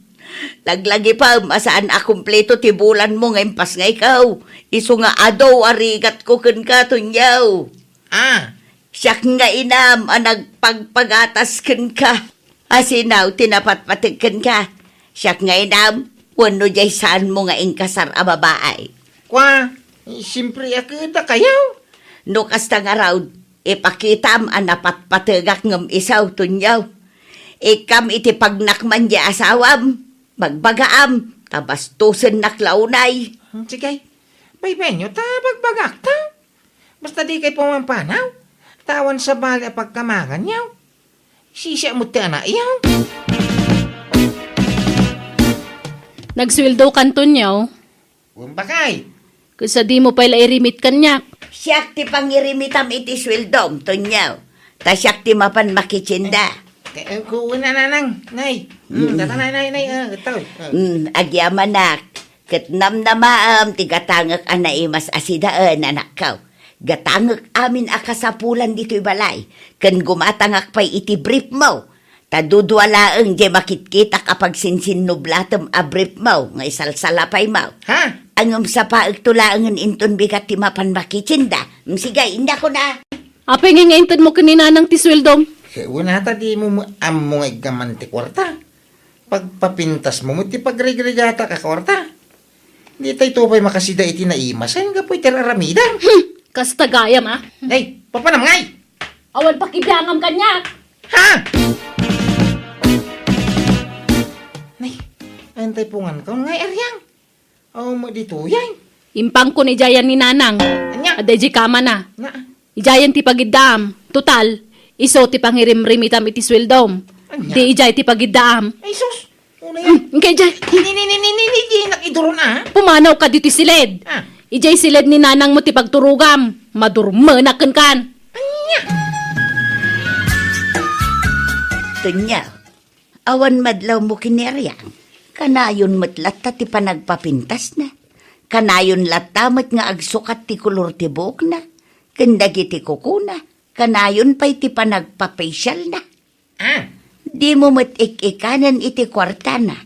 Laglagipem a saan a kumpleto ti bulanmo nga impasngayko, isu nga adu a rigatko kenka, Tonyo. Ah. Siak nga inam a nagpagpagatas kenka. Asino ti napatpateg kenka? Siak nga inam, Wenno jay saanmo nga inkasar a babae? Kua, eh, siempre a ket dakayo. No kasta ngarud, ipakitam a napatpategak ngem isu, Tonyo. Ikkam iti pagnakman jay asawam, bagbagaam, ta bastosennak la unay. Hmm, sige. Baybayenyo ta bagbagak ta. Basta dikay pumampanaw, ta awan sabali a pagkamanganyo. Sisiak met ti anakyo. Nagsueldo kan, Tonyo? Wen, bakay. Ket sadino pay la irimit kaniak? Siak ti pangirimitam iti sueldom, Tonyo. Ta siak ti mapan makitsinda. Te, eh, ku-, una, nanang, nay. Mm. Hmm, tata, nay, nay, nay, ah, ito, ah. Mm, agyamanak. Ket namnamaem ti gatangek a naimas a sidaen, anakko. Gatangek amin a kasapulan ditoy balay, ken gumatangak pay iti briefmo. Ta dudua laeng jay makitkitak a pagsinsinnublatem a briefmo nga isalsalapaymo. Ha? Ngem sapaekto laengen inton bigat ti mapan makitsinda. Mm, sige, inyakon a. Apay ngay nga intedmo ken ni nanang ti sueldom? Ket wen, ta dimo met ammo nga iggaman ti kuarta. Pagpapintasmo met ti pagrigrigatak a kuarta. Ditoy pay makasida iti naimasen gapu iti aramidem. Hmm, kasta gayam, a. Nay, papanam ngay? Awan pakibiangam kaniak. Ha? Nay, antay pungan ka ngay, Ariang. Aw, mo ditoy, ay. Impangko ni idiay ni nanang. Ania? Adda idiay kamana. Na. Idiay ti pagiddaam. Total, isu ti pangirimrimitam iti sueldom. Ania? Di idiay ti pagiddaam. Ay, sus. Una yan. Hmm, inkay idiay. Ni, ni, ni, ni, ni, ni, di nakiduron, ah. Pumanaw ka ditoy siled. Ah. Idiay siled ni nanangmo ti pagturogam. Madurmenak kenkan. Ania? Tonyo. Awan madlawmo ken ni Ariang. Kanayon met latta ti panagpapintasna. Kanayon latta met nga agsukat ti kolor ti buokna. Ken dagiti kukuna, kanayon pay ti panagpapasyalna. Ah. Dimo met ik-ikanen iti kuartana.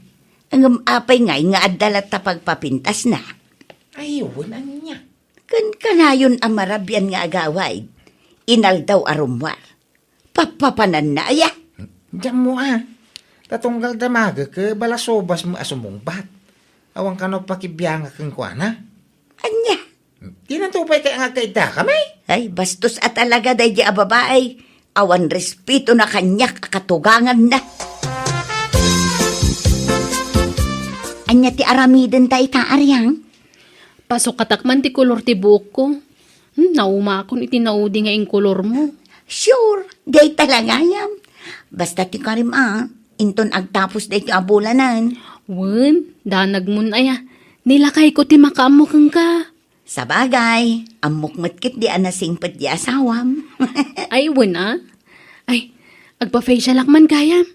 Ngem apay ngay nga adda latta pagpapintasna? Ay, wen, ania? Ken kanayon a marabian nga agawid, inaldaw a rummuar. Pappapananna aya? Diammo a. Ta tunggal damagek, balasubas met a sumungbat. Awan kano pakibiangak kenkuana. Ania? Dinanto pay kay nga agkaiddakami? Ay, bastos a talaga daydi a babae. Awan respetona kaniak a katuganganna. Ania ti aramidenta ita, Ariang? Pasukatak man ti kolor ti buokko. Hmm, naumakon iti naudi nga inkolormo. Sure, dayta la gayam. Basta ti karim a, inton agtapos daytoy a bulanen. Wen, danagmon aya. Ni lakayko ti makaammo kenka. Sabagay, ammok met ketdi a nasingpet ti asawam. Ay, wen a. Ay, agpa-facialak man gayam.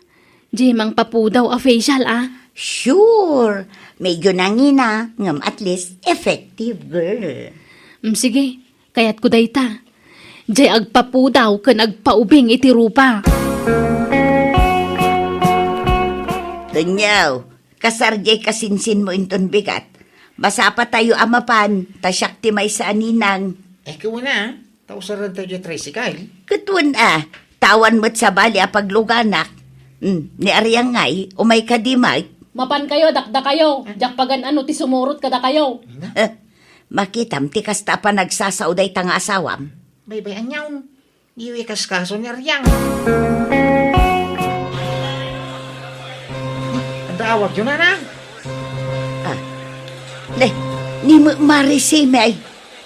Di mangpapudaw a facial, a? Sure! Medyo nangina, ngem at least effective, girl. Mm, sige, kayatko dayta. Di agpapudaw ken agpaubing iti rupa. Tonyo, kasar diay kasinsinmo inton bigat. Masapatayo a mapan, ta siak ti maysa a ninang. Eh, kuna, a? Ta usarentayo diay tricycle? Ket wen a, ta awan met sabali a pagluganak. Hmm, ni Ariang ngay, umay kadi met. Mapankayo, dakdakayo. Diak pagan-ano ti sumurot kadakayo. Ina? Eh, makitam ti kasta a panagsasao dayta nga asawam. Baybay, aniaon. Diyo ikaskaso ni Ariang. Adda awagyo, nanang? Ah. Ne, ni Marisime ay.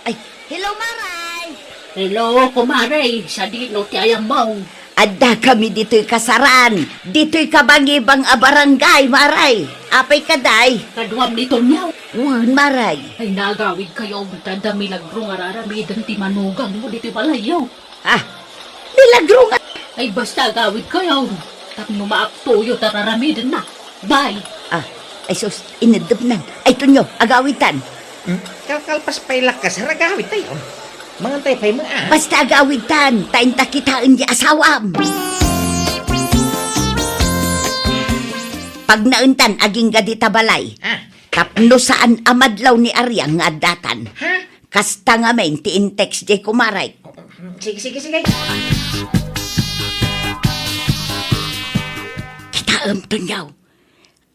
Ay, hello, Maray! Hello, kumare. Sadino ti ayammo? Adda kami ditoy kasaran. Ditoy kabangibang a barangay, Maray. Apay ka, day? Kaduam ni Tonyo. Wen, Maray. Ay, nagawidkayo. Ta adda milagro nga raramiden ti manugang mo ditoy balayyo. Ah, milagro nga. Ay, basta agawidkayo. Tapno maaktoyo ta raramidenna. Bye. Ah, ay sus, inedepnan. Ay, Tonyo, agawidtan. Hmm? Kalkalpas pay lakkas, agawidtayo. Mangantay pay met a. Basta agawidtan, ta inta kitaen ti asawam. Pagnaentan, agingga dita balay. Ah. Tapno saan a madlaw ni Ariang nga addatan. Ha? Kasta ngamin ti in-text diay kumarek. Sige, sige, sige. Kitaem, Tonyo.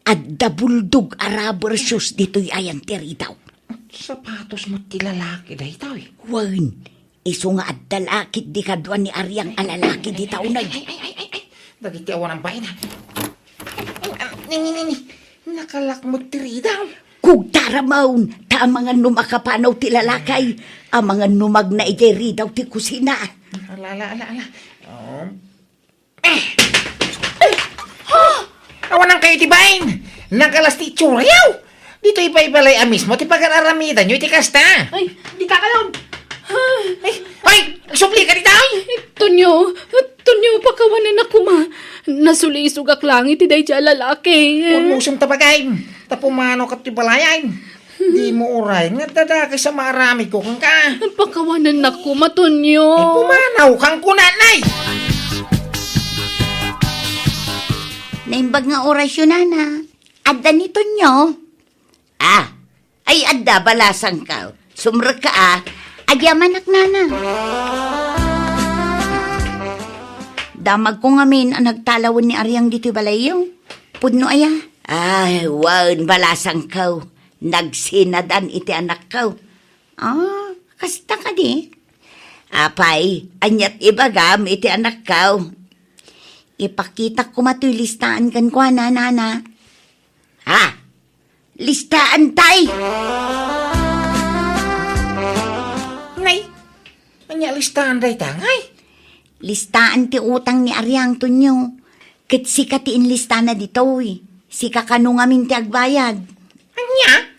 Adda bulldog a rubber shoes ditoy ayan ti ridaw. Sapatos met ti lalaki daytoy. Wen, isu nga adda la ketdi kadua ni Ariang a lalaki dita unay. Ay, ay, ay, ay, ay. Dagiti awan ang bayan, ha? Ni, ni, ni, ni. Nakalak met ti ridaw. Kugtara maun, ta amangan no makapanaw ti lalaki, amangan no magna idiay ridaw ti kusina. Ala, ala, ala, ala. Um, Eh! Awanan kayo ti bain! Nakalas ti itsurayo! Ditoy pay balay a mismo ti pagar-aramidanyo iti kasta! Ay, dita kayon! Ay, ay, agsuplika dita, ay! Tonyo, Tonyo, pakawanan a koma. Nasulisogak lang iti daydiay a lalaki. Urmosem ta bagay, ta pumanaw ka ti balayan. Dimo uray nga adda dakes a maaramidko kenka. Pakawanennak koma, Tonyo. Ay, pumanaw kang kunanay. Naimbag nga orasyo, nana. Adda ni Tonyo? Ah, ay adda, balasangko. Sumrekka, a. Agyamanak, nana. Damagko ngamin a nagtalawen ni Ariang ditoy balayyo. Pudno aya? Ay, wen, balasangko. Nagsinadan iti anakko. Ah, kasta kadi? Apay, aniat ibagam iti anakko? Ipakitak koma toy listaan kenkuana, nana. Ha? Listaan tay? Nay, ania listaan dayta, ngay? Listaan ti utang ni Ariang, Tonyo. Ket sika ti inlistana ditoy. Sika kano ngamin ti agbayad. Ania?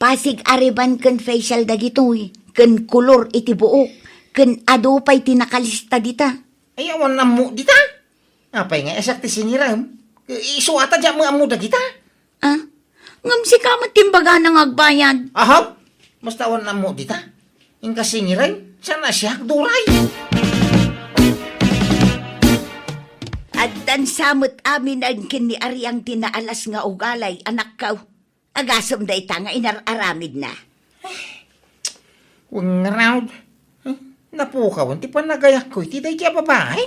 Pasig a rebond ken facial dagitoy, ken kolor iti buok, ken adu pay ti nakalista dita. Ay, awan ammo dita? Apay nga, isak ti singirem? Isu ata diak ammo dagita. Ah? Ngem sika met ti imbagana nga agbayad. Ahab? Basta awan ammo dita. Inka singirem? Saan a siak, duray? Addan sa met amin ken ni Ariang ti naalas nga ugalay, anakko. Agasem dayta nga inar-aramidna. Wen ngarud, eh, napukawen ti panagayakko iti daydiay a babai.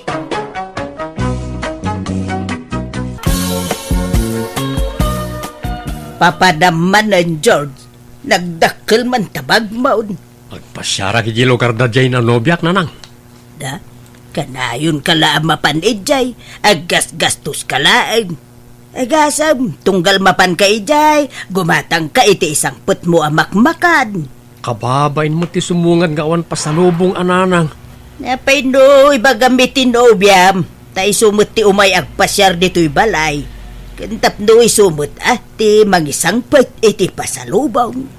Papadam manen, George. Nagdakkel man ta bagmon. Agpasiarak iti lugarda diay nanobiak, nanang. Da, kanayonka la a mapan idiay, aggasgastoska laeng. Agasem, tunggal mapanka idiay, gumatangka iti isangpetmo a makmakan. Kababain met ti sumungad nga awan pasalubong a nanang. Apay no ibagam iti nobiam, ta isu met ti umay agpasiar ditoy balay. Ken tapno isu met a ti mangisangpet iti pasalubong.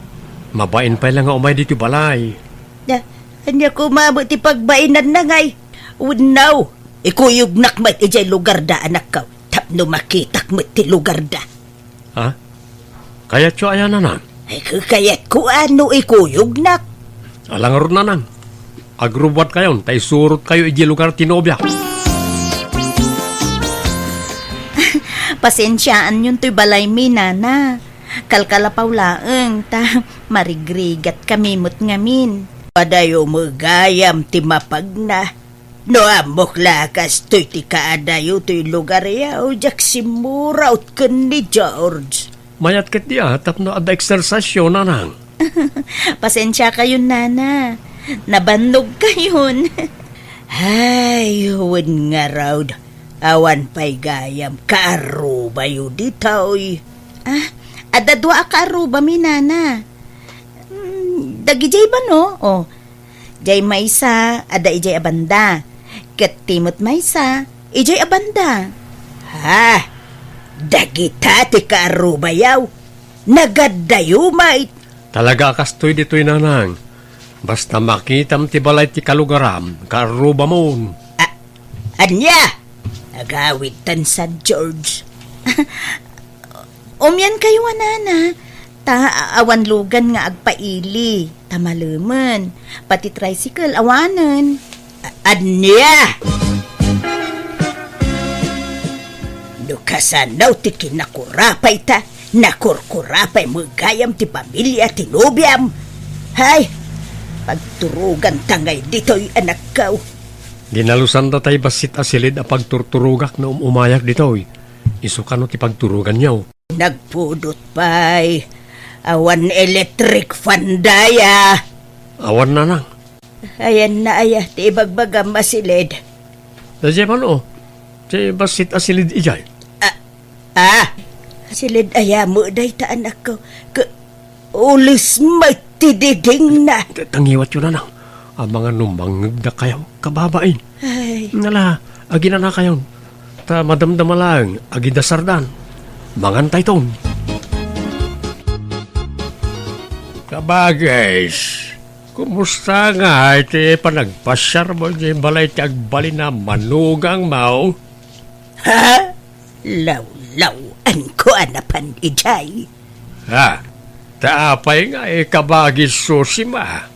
Mabain pay la nga umay ditoy balay. Da, ania koma met ti pagbainanna ngay? Wenno, ikuyognak met idiay lugarda, anakko, tapno makitak met ti lugarda. Ha? Kayatyo aya, nanang? Ay, kakayatko a no ikuyognak. Ala ngarud, nanang. Agrubbuatkayon, ta isurotkayo idiay lugar ti nobia. Pasensiaanyon toy balaymi, nana. Kalkalapaw laeng, ta marigrigatkami met ngamin. Adayo met gayam ti mapagna. No ammok la a kastoy ti kaadayo toy lugaryo, diak simmuraot ken ni George. Mayat ketdi a tapno adda eksersisyo, nanang. Pasensiakayon, nana. Nabannogkayon. Ay, wen ngarud, awan pay gayam kaarrubayo ditoy. Ah, adda dua a kaarrubami, nana. Mm, dagidiay ba, no? Oh, Diay maysa, adda idiay a banda. Ket ti met maysa, idiay a banda. Ha? Dagita ti kaarrubayo? Nagaddayo met? Talaga a kastoy ditoy, nanang. Basta makitam ti balay ti kalugaram, kaarrubamon. A-, ania? Agawidtan, San George. Umiankayo a, nana, ta awan lugan nga agpaili, ta malemen. Pati tricycle, awanen. A-, ania? No kasano ti kinakurapay ta, nakurkurapay met gayam ti pamilia ti nobiam. Hay, pagturoganta ngay ditoy, anakko. Dinalusanda tay bassit a silid a pagturturogak no um-umayak ditoy. Isu kano ti pagturoganyo? Nagpudot pay. Awan electric fan daya. Awan, nanang. Ayanna aya ti ibagbagam a silid? Daydiay man, o. Ti bassit a silid idiay. Ah, ah. Silid aya met dayta, anakko. Ka-, ules met ti didingna. Ta-, tangiwatyo, nanang. Amangan no mangngegdakayo, kababain. Ay. Nala, aginanakayon. Ta madamdama laeng, agidasardan. Mangantayton. Kabagis, kumusta ngay ti panagpasiarmo idiay balay ti agbalin a manugangmo? Ha? Lawlaw-anko a napan idiay. Ha? Ta apay ngay, kabagis Susima?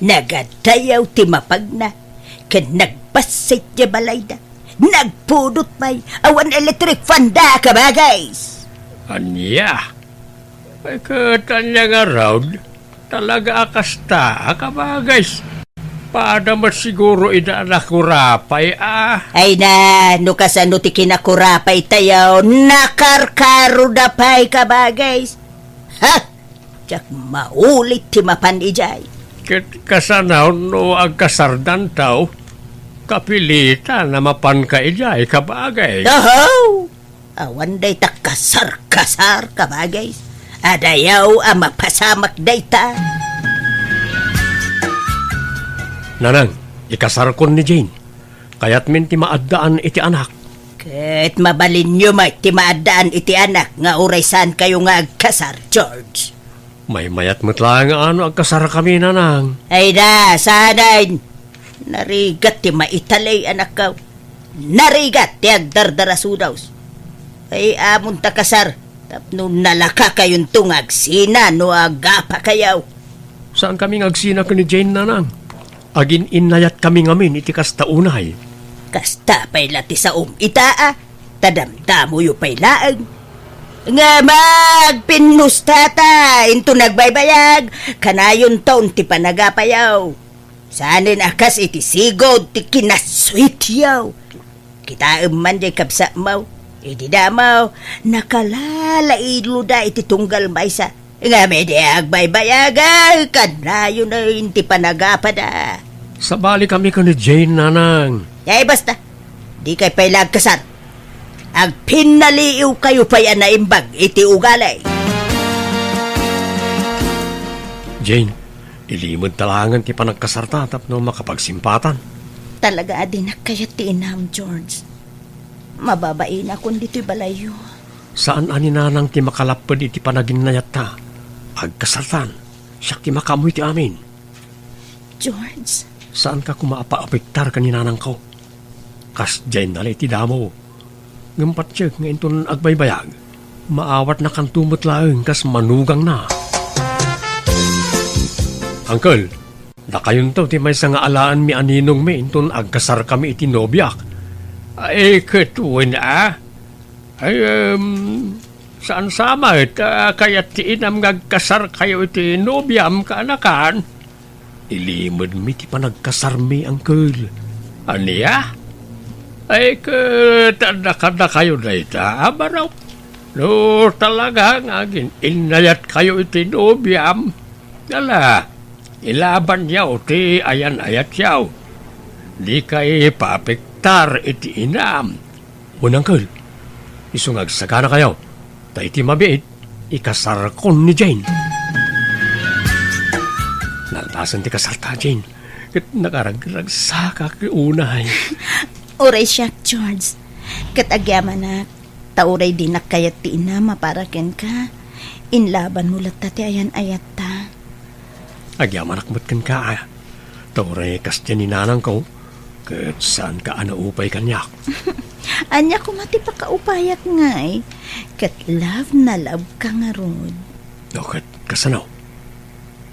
Nagadayaw ti mapagna, ken nagbassit ti balayda. Nagpudot pay, awan electric fan da, kabagis. Ania? Ay, ket ania ngarud? Talaga a kasta, a kabagis. Pada met siguro ida a nakurapay, a. Ay na, no kasano ti kinakurapay tayo, nakarkaroda pay, kabagis. Ha? Diak maulit ti mapan idiay. Ket kasano no agkasardanto? Kapilitan a mapanka idiay, kabagis. Oho! Awan dayta kasar-kasar, kabagis. Adayaw a mapasamak dayta. Nanang, ikasarkon ni Jane. Kayatmin ti maaddaan iti anak. Ket mabalinyo met ti maaddaan iti anak nga uray saankayo nga agkasar, George. Maymayat met laeng a no agkasarkami, nanang. Ay da, saanen. Narigat ti maitalay, anakko. Narigat ti agdardarasudaws. Ay, amonta kasar, tapno nalakakayonto nga agsina no agapakayo. Saankami nga agsina ken ni Jane, nanang. Agin-innayatkami ngamin iti kasta unay. Kasta pay la ti saom ita, a, ta damdamoyo pay laeng. Nga magpinnustata inton agbaybayag, kanayonton ti panagapayo. Saanen a kas iti sigud ti kinasweetyo. Kitaem man diay kabsatmo, idi damo, nakalalailo da iti tunggal maysa. Ngem idi agbaybayag, kanayon ti panagapada. Sabali kami ken ni Jane, nanang. Ay, basta. Dikay pay la agkasar. Agpinnaliiwkayo pay a naimbag iti ugali. Jane, ilimedta laengen ti panagkasarta tapno makapagsimpatan. Talaga a dinak kayat ti inam, George. Mababainakon ditoy balayyo. Saan a ni nanang ti makalapped iti panaginnayatta. Agkasartan, siak ti makaammo iti amin. George. Saanka koma a paapektar ken ni nanangko. Kasdiay nala iti damo. Ngem patiek nga inton agbaybayag, maawatnakanto met laeng kas manugangna. Uncle, dakayonto ti maysa nga alaenmi a ninongmi inton agkasarkami iti nobiak. Ay, ket wen a? Ay, em, saan sa met, a, kayat ti inam nga agkasarkayo iti nobiam, kaanakan? Ilimedmi ti panagkasarmi, Uncle. Ania? Ay, ket adda kadakayo dayta a barok. No talaga nga agin-innayatkayo iti nobiam, ala, ilabanyo ti ayan-ayatyo. Dikay paapektar iti inam. Wen, Uncle, isu nga agsaganakayo, ta iti mabiit, ikasarkon ni Jane. Nalpasen ti kasarta, Jane, ket nakaragragsakak unay. Uray siak, George, ket agyamanak, ta uray dinak kayat ti inam a para kenka, inlabanmo latta ti ayan-ayatta. Agyamanak met kenka, a. Ta uray kasdiay ni nanangko, ket saanka a naupay kaniak. Ania koma ti pakaupayak ngay? Ket love na love ka ngarud. O, ket kasano?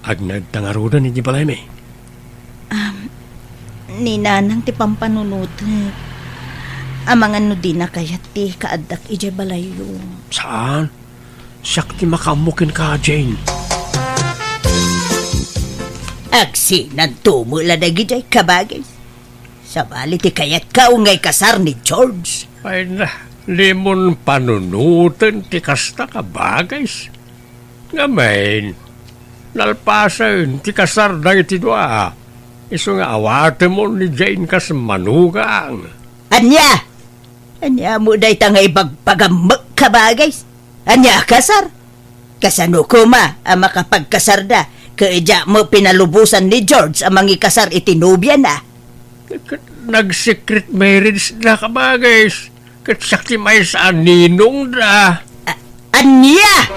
Agnaedta ngaruden iti balaymi? Am, ni nanang ti pampanunotek. Amangan no dina kayat ti kaaddak idiay balayyo. Saan? Siak ti makaammo kenka, Jane. Agsinanto met la dagidiay, kabagis. Sabali ti kayatko nga ikasar ni George. Ay na, Dimon panunoten ti kasta, kabagis. Ngamin, nalpasen ti kasar dagiti dua. Isu nga awatemon ni Jane kas manugang. Ania? Ania mo dayta nga ibagbagam, kabagis? Ania a kasar? Kasano koma a makapagkasarda ket diak met pinalubosan ni George a mangikasar iti nobiana? Ket nag-secret marriage da, kabagis. Ket siak ti maysa a ninongda. A-, ania?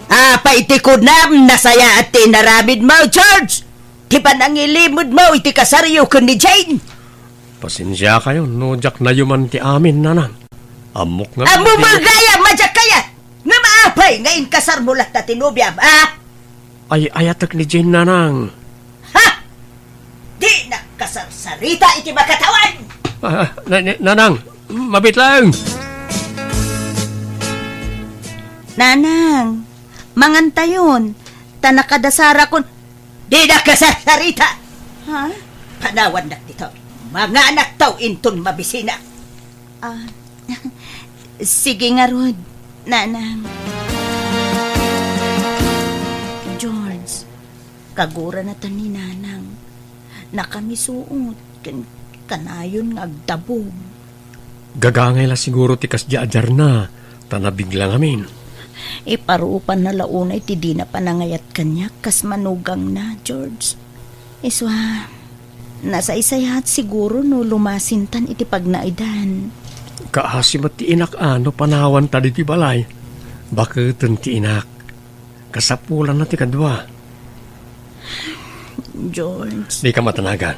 Apay ti kunam, nasayaat ti inaramidmo, George? Ti panangilimedmo iti kasaryo ken ni Jane? Pasensiakayon no diak nayuman ti amin, nanang. Ammok nga... Ammom gayam a diak kayat! Ngem apay nga inkasarmo latta ti nobiam, a? Ay-ayatek ni Jane, nanang. Ha? Dinak kasarsarita iti makatawan! Ah, na-, na-, nanang, mabit laeng. Nanang, mangantayon, ta nakadasarakon. Dinak kasarsarita! Ha? Panawannak ditoy. Manganakto inton mabisinak. Ah, sige ngarud, nanang. George, kagurana ta ni nanang. Nakamisuot ken kanayon nga agdabog. Gagangay la siguro ti kasdiay a diarna, ta nabigla ngamin. Iparupanna la unay ti dina panangayat kaniak kas manugangna, George. Isu a, nasaysayaat siguro no lumasintan iti pagnaedan. Kaasi met ti inak a no panawanta ditoy balay. Baketen ti inak. Kasapulanna ti kadua. George. Dika matanagan.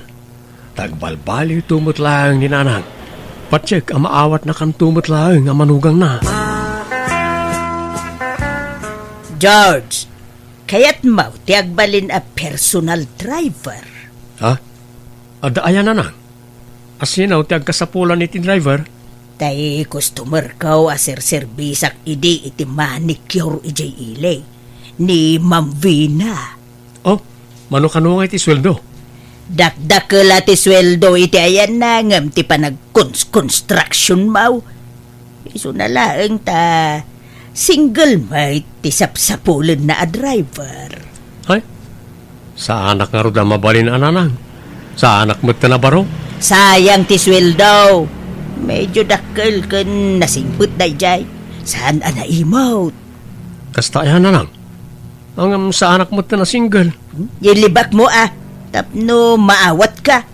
Ta agbalbaliwto met laeng ni nanang. Patiek a maawatnakanto met laeng a manugangna. George, kayatmo ti agbalin a personal driver? Ha? Adda aya, nanang? Asino ti agkasapulan iti driver? Tay customerko a serserbisak idi iti manicure idiay ili, ni Ma'am Vina. Oh, mano-kano nga iti sueldo? Dakdakkel a ti sueldo iti ayanna ngem ti panagkons-construction-mo. Isuna laeng ta single met ti sapsapulenna a driver. Ay, saanak ngarud a mabalin a nanang. Saanak met a baro. Sayang ti sueldo. Medyo dakkel ken nasingpet daydiay. Saan a naimot. Kasta aya, nanang. Ngem saanak met a single. Ilibakmo a, tapno maawatka.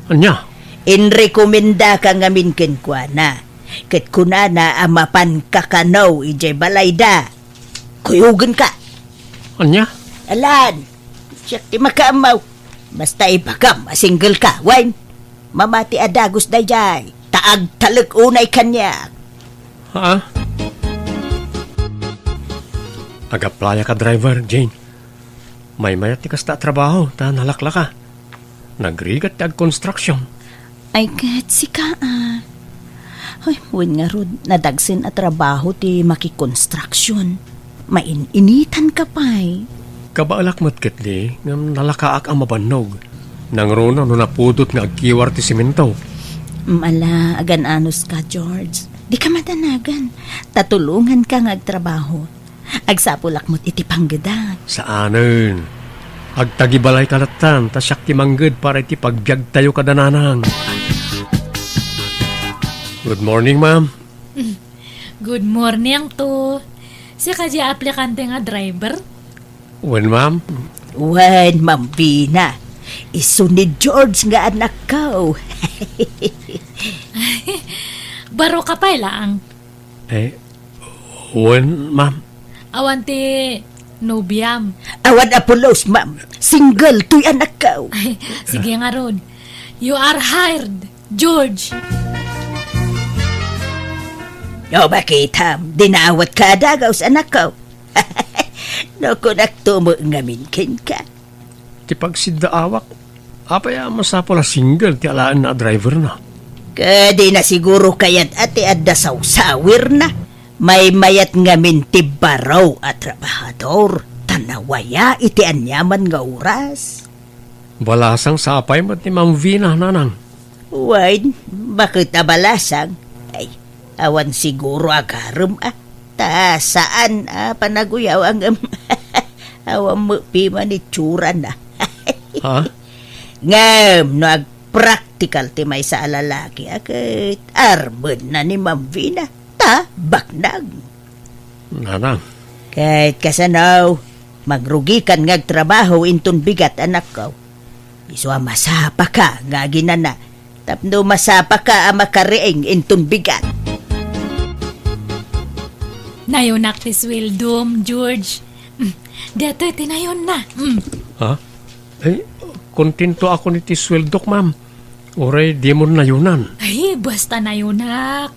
Ania? Inrekomendaka ngamin kenkuana. Ket kunana a mapanka kano idiay balayda. Kuyogenka. Ania? Alan, siak ti makaammo. Basta ibagam a single ka, wen? Mamati a dagus daydiay, ta agtalek unay kaniak. Ha? Ag-applyak a driver, Jane. Maymayat ti kasta a trabaho, ta nalaklaka. Nagrigat ti agkonstruksyon. Ay ket sika a. Ay, wen ngarud, nadagsen a trabaho ti makikonstruksyon. Main-initan ka pay. Kabaelak met ketdi, ngem nalakaak a mabannog. Nangruna no napudot nga agkiwar ti semento. Mala, agan-anos ka, George. Di ka madanagan. Tatulongan ka nga agtrabaho. Agsapulak met iti panggedak. Saanen. Agtagibalay ka lattan, ta siak ti mangged para iti pagbiagtayo kada nanang. Good morning, ma'am. Good morning to. Sika di aplikante nga driver? Wen, ma'am. Wen, Ma'am Vina. Isu ni George nga anakko. Baro ka pay laang. Eh, wen, ma'am. Awan ti nobiam? Awan a pulos, ma'am. Single toy anakko. Ay, sige ngarud. You are hired, George. No, bakitam, dinawatka a dagus, anakko. No, kunakto met ngamin kenka. Ti pagsiddaawak, apay a masapul a single ti alaenna a driverna? Ket dina siguro kayat a ti adda sawsawirna. Maymayat ngamin ti baro a trabahador, ta nawaya iti aniaman nga oras. Balasang sapay met ni Ma'am Vina, nanang. Wen, baket a balasang. Ay, awan siguro agarem a. Ta saan a panaguyaw ngem awan met piman itsurana. Ha? Ngem no agpraktikal ti maysa a lalaki a ket armenna ni Ma'am Vina, ta baknang. Nanang. Ket kasano, mangrugikan nga agtrabaho inton bigat, anakko. Isu a masapaka nga aginana, tapno masapaka a makariing inton bigat. Nayonak ti sueldom, George. Mm, datoy ti nayonna. Mm. Ha? Ay, kontento ako iti sueldok, ma'am. Uray dimon nayonan. Ay, basta nayonak.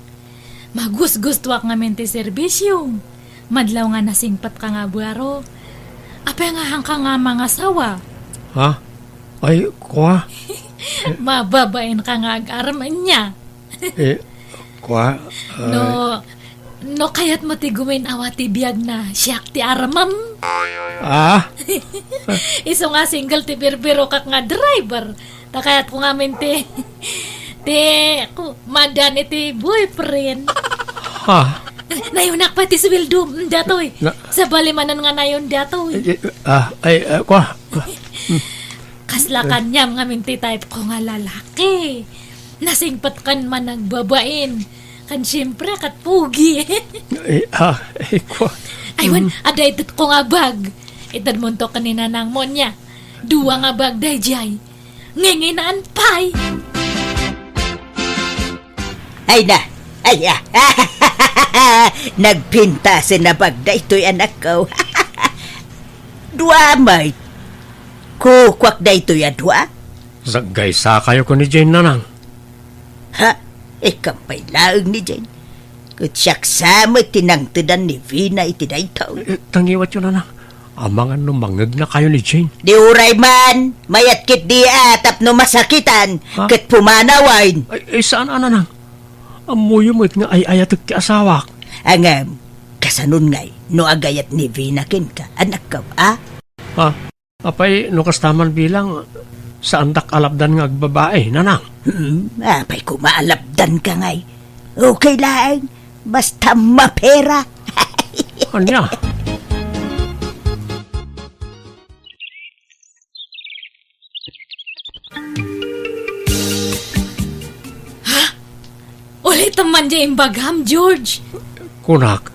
Magusgustuak ngamin ti serbisiom. Madlaw nga nasingpetka nga abuaro. Apay nga haanka nga mangasawa? Ha? Ay, kua? Mababainka nga agarem ania. Eh, kua? Ay. No, no kayatmo ti gumin-awa ti biagna, siak ti armem. Ah? Isu nga single ti birbirokak nga driver. Ta kayatko ngamin ti, ti, ku-, madan iti boyfriend. Ha? Nayonak pay ti sueldom, mm, datoy. Na- Sabali manen nga nayon datoy. Eh, eh, ah, ay, ah, kua? Kasla kaniam ngamin ti type ko nga lalaki. Nasingpetkan man agbabain. Kan siyempre, kat pogi. Eh, ah, eh, kua? Ay, wen, mm, adda itedko nga bag. Itedmonto ken ni nanangmo nia. Dua nga bag daydiay. Nginginaan pay. Ay na, ay, ah. Nagpintasen a bag daytoy, anakko. Dua met. Kukuak daytoy a dua. Saggaysakayo ken ni Jane, nanang. Ha? Ikkan pay laeng ni Jane. Ket siak sa met ti nangtedan ni Vina iti daytoy. Eh, tangiwatyo, nanang. Amangan no mangegnakayo ni Jane. Di uray man, mayat ketdi a tapno masakitan, ha? Ket pumanawen. Ay, ay, saan a, nanang? Ammoyo met nga ay-ayatek ti asawak. Ngem, kasanon ngay no agayat ni Vina kenka, anakko, a? Ha? Apay, no kasta man bilang, saandak a lapdan nga agbabai, nanang? Hmm, apay koma a lapdanka ngay? Okay laeng, basta mapera. Ania? Ha? Ulitem man diay imbagam, George. Kunak,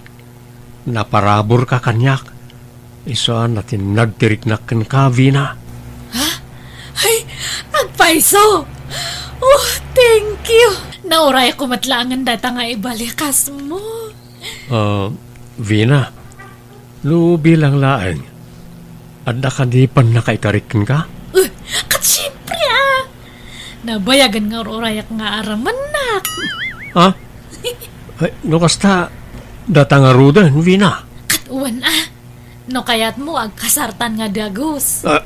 naparaburka kaniak. Isu a natinnag ti riknak kenka, Vina. Ha? Ay, agpayso! Oh, thank you! Naurayko met laengen dayta nga ibalikasmo. Ah, Vina, no bilang laeng, adda kadi pannakaikarik kenka? Eh, ket siempre, a! Nabayagen nga ur-urayak nga aramennak. Ha? Ay, no kasta, data ngaruden, Vina. Ket wen, a. No kayatmo, agkasartan nga dagus. Ah,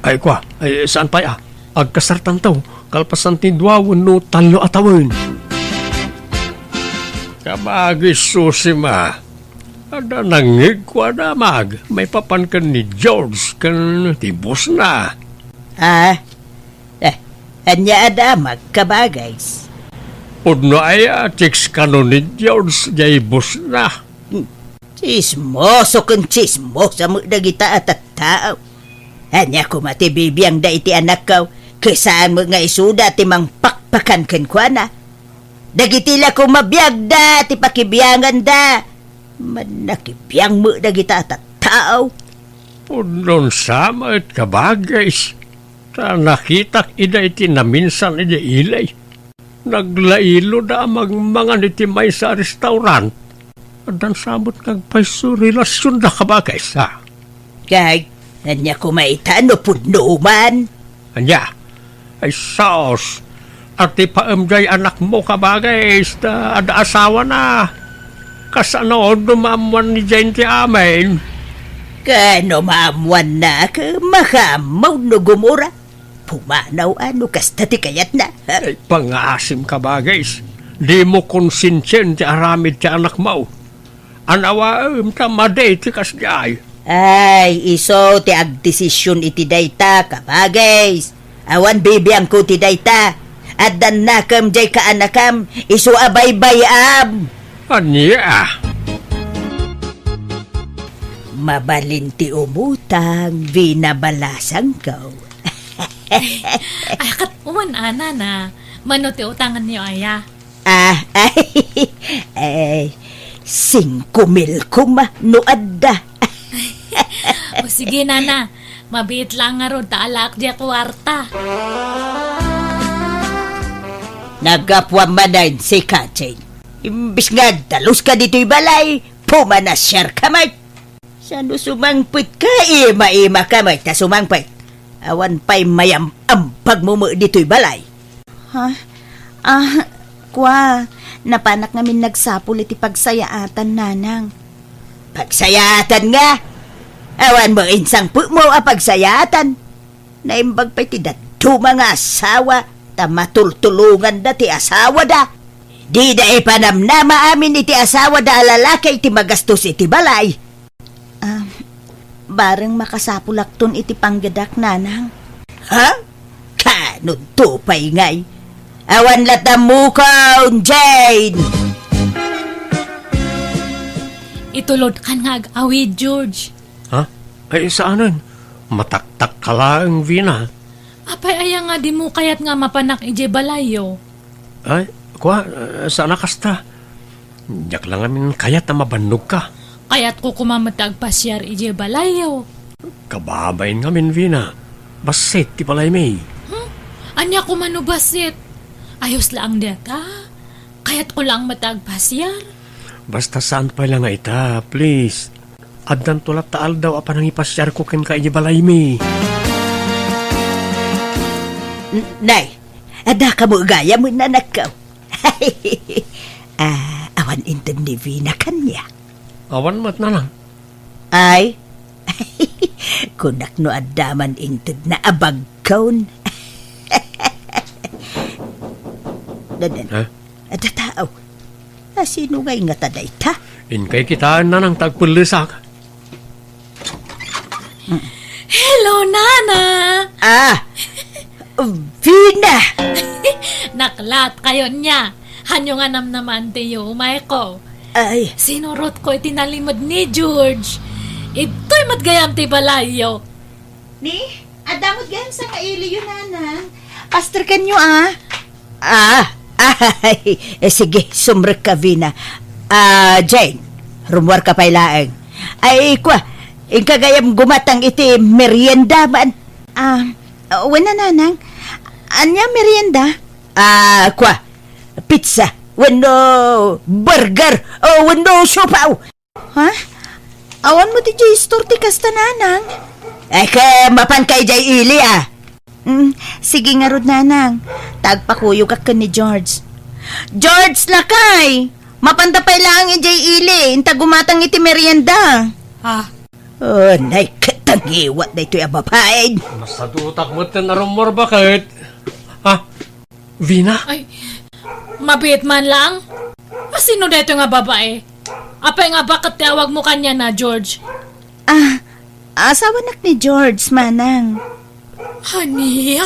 ay, kua, ay, saan pay, a? Agkasartanto, kalpasan ti dua wenno tallo a tawen. Kabagis, Susima. Adda nangngegko a damag maipapan ken ni George ken ti bossna. Ah, eh, ania a damag, kabagis? Pudno aya, chicks kano ni George diay bossna. Hmm. Tsismoso ken tsismosa met dagita a tattao. Ania koma ti bibiangda iti anakko, ket saan met nga isuda ti mangpakpakan kenkuana? Dagiti la koma biagda ti pakibianganda. Mannakibiang met dagita a tattao. Pudnon sa met, kabagis, ta nakitak ida iti naminsan idiay ili. Naglailo da a mangmangan iti maysa a restaurant. Addan sa met nga agpayso relasionda, kabagis, a. Kay, ania koma ita no pudno man? Ania? Ay, sus! Atipaem diay anakmo, kabagis, ta adda asawana. Kasano no maammoan ni Jane ti amin? Ket no maammoanna, ket makaammo no gumura. Pumanaw a no kasta ti kayatna. Ay, pangaasim, kabagis. Dimo konsensiaen ti aramid ti anakmo. Anawaem ta madi ti kasdiay. Ay, isu ti agdesision iti dayta, kabagis. Awan bibiangko ti dayta. Addan nakem jay kaanakam, isu a baybay-am. Ania? Mabalin ti umutang, Vina balasangko. Ay, ket wen a, Nana. Mano ti utanganyo aya? Ah, ay, ay, singko mil koma no adda. O sige, Nana. Mabiit lang ngarud ta alaak diay kuarta. Naggapuam manen sika, Jane. Imbes nga agdaluska ditoy balay, pumanasiarka met. Sano sumangpetka, ima-imaka met ta sumangpet. Awan pay mayam-ambagmo met ditoy balay. Ha? Ah, kua, napanak ngamin nagsapul iti pagsayaatan, Nanang. Pagsayaatan nga? Awan met insangpetmo a pagsayaatan. Naimbag pay ti dadduma nga asawa ta matultulonganda ti asawada. Dida ipanamnama amin iti asawada a lalaki ti magastos iti balay. Ah, bareng makasapulakton iti panggedak, Nanang. Ha? Kanudto pay ngay? Awan latta mukon, Jane! Itulodkan nga ag-awid, George. Ha? Ay, saanen? Mataktakka laeng, Vina. Apay aya nga dimo kayat nga mapanak idiay balayyo? Ay, kua, eh, saan a kasta. Diak la ngamin kayat a mabannogka. Kayatko koma met ti agpasiar idiay balayyo. Kababain ngamin, Vina. Bassit ti balaymi. Hmm? Ania koma no bassit? Ayos laeng dayta. Kayatko laeng met ti agpasiar. Basta saan pay la nga ita, please. Addanto latta aldaw a panangipasiarko kenka idiay balaymi. N-, nay, adda kamo gayam, anakko. Ah, awan inted ni Vina kaniak. Awan met, Nanang. Ay, kunak no adda man intedna a bagkon. Dadan. Ha? Adda tao. A, sino ngay ngata dayta? Inkay kitaen, Nanang, ta agpellesak. Hello, Nana! Ah! Vina! Naklat kayo niya. Hanyo nga namnaman ti yumayko. Ay. Sinurotko iti nalimed ni George. Itoy met gayam ti balayyo. Ni, adda met gayam sangailiyo, Nanang. Pastor kanyo, ah. Ah, ay, eh, sige, sumrekka, Vina. Ah, Jane, rummuarka pay laeng. Ay, kua, inka gayam gumatang iti merienda man. Ah, wen a, Nanang. Ania merienda? Ah, kua, pizza, wenno burger, o wenno siopaw. Ha? Awan met idiay istor ti kasta, Nanang? Ay, ket mapanka idiay ili, a. Mm, sige ngarud, Nanang. Ta agpakuyogak ken ni George. George, lakay! Mapanta pay laeng idiay ili, inta gumatang iti merienda. Ah. Oh, nay, ket tangiwat daytoy a babaen. Masadutak met ten a rummuar, baket. Ah, Vina? Ay, mabiit man lang. A, sino daytoy nga babae? Apay nga baket ti awagmo kaniana, George? Ah, asawanak ni George, manang. Ania?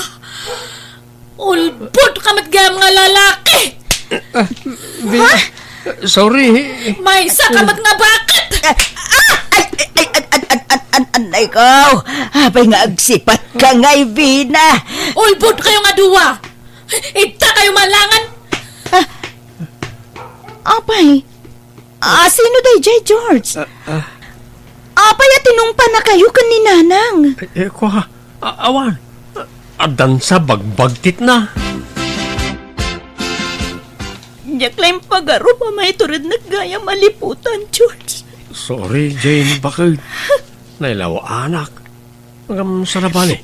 Ulbod ka met gayam nga lalaki! Ah, Vina, sorry. Maysa ka met nga baket! Ah, ah, ay, ay, ay, an, an, an, an, an, ay, ko. Apay nga agsipat ka ngay, Vina? Ulbod kayo nga dua! Idta kayo malangan! Ah, apay, ah, sino daydiay, George? Ah, ah. Apay a tinungpanakayo ken ni Nanang? Eh, eh, kua, a-, awan. Addan sa bagbagtitna. Diak la impagarup a maiturednek gayam a liputan, George. Sorry, Jane, baket. Nailawaanak. Ngem saan a bale.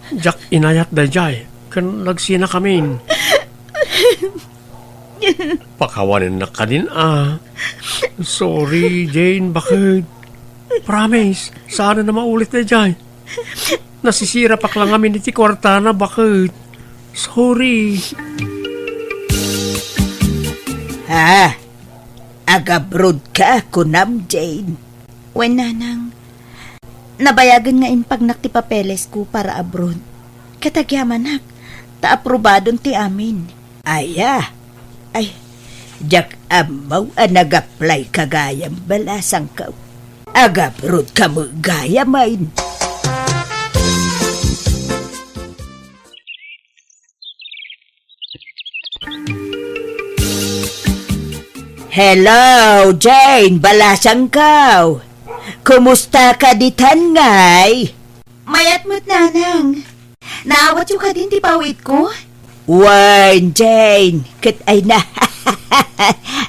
Diak inayat daydiay, ken nagsinakamin. Pakawanennak kadin a. Sorry, Jane, baket. Promise, saan a maulit daydiay. Nasisirapak la ngamin iti kuartana, baket. Sorry. Ha? Agabroad ka, kunam, Jane? Wen, Nanang. Nabayagen nga impagnak ti papelesko para abroad. Ket agyamanak, Ta aprobadon ti amin. Aya? Ay, diak ammo a nag-apply ka gayam, balasangko. Ag-abroad ka met gayam, ay. Hello, Jane, balasangko. Kumusta ka ditan ngay? Mayat met, nanang. Naawatyo kadin ti paw-itko? Wen, Jane, ket ay na.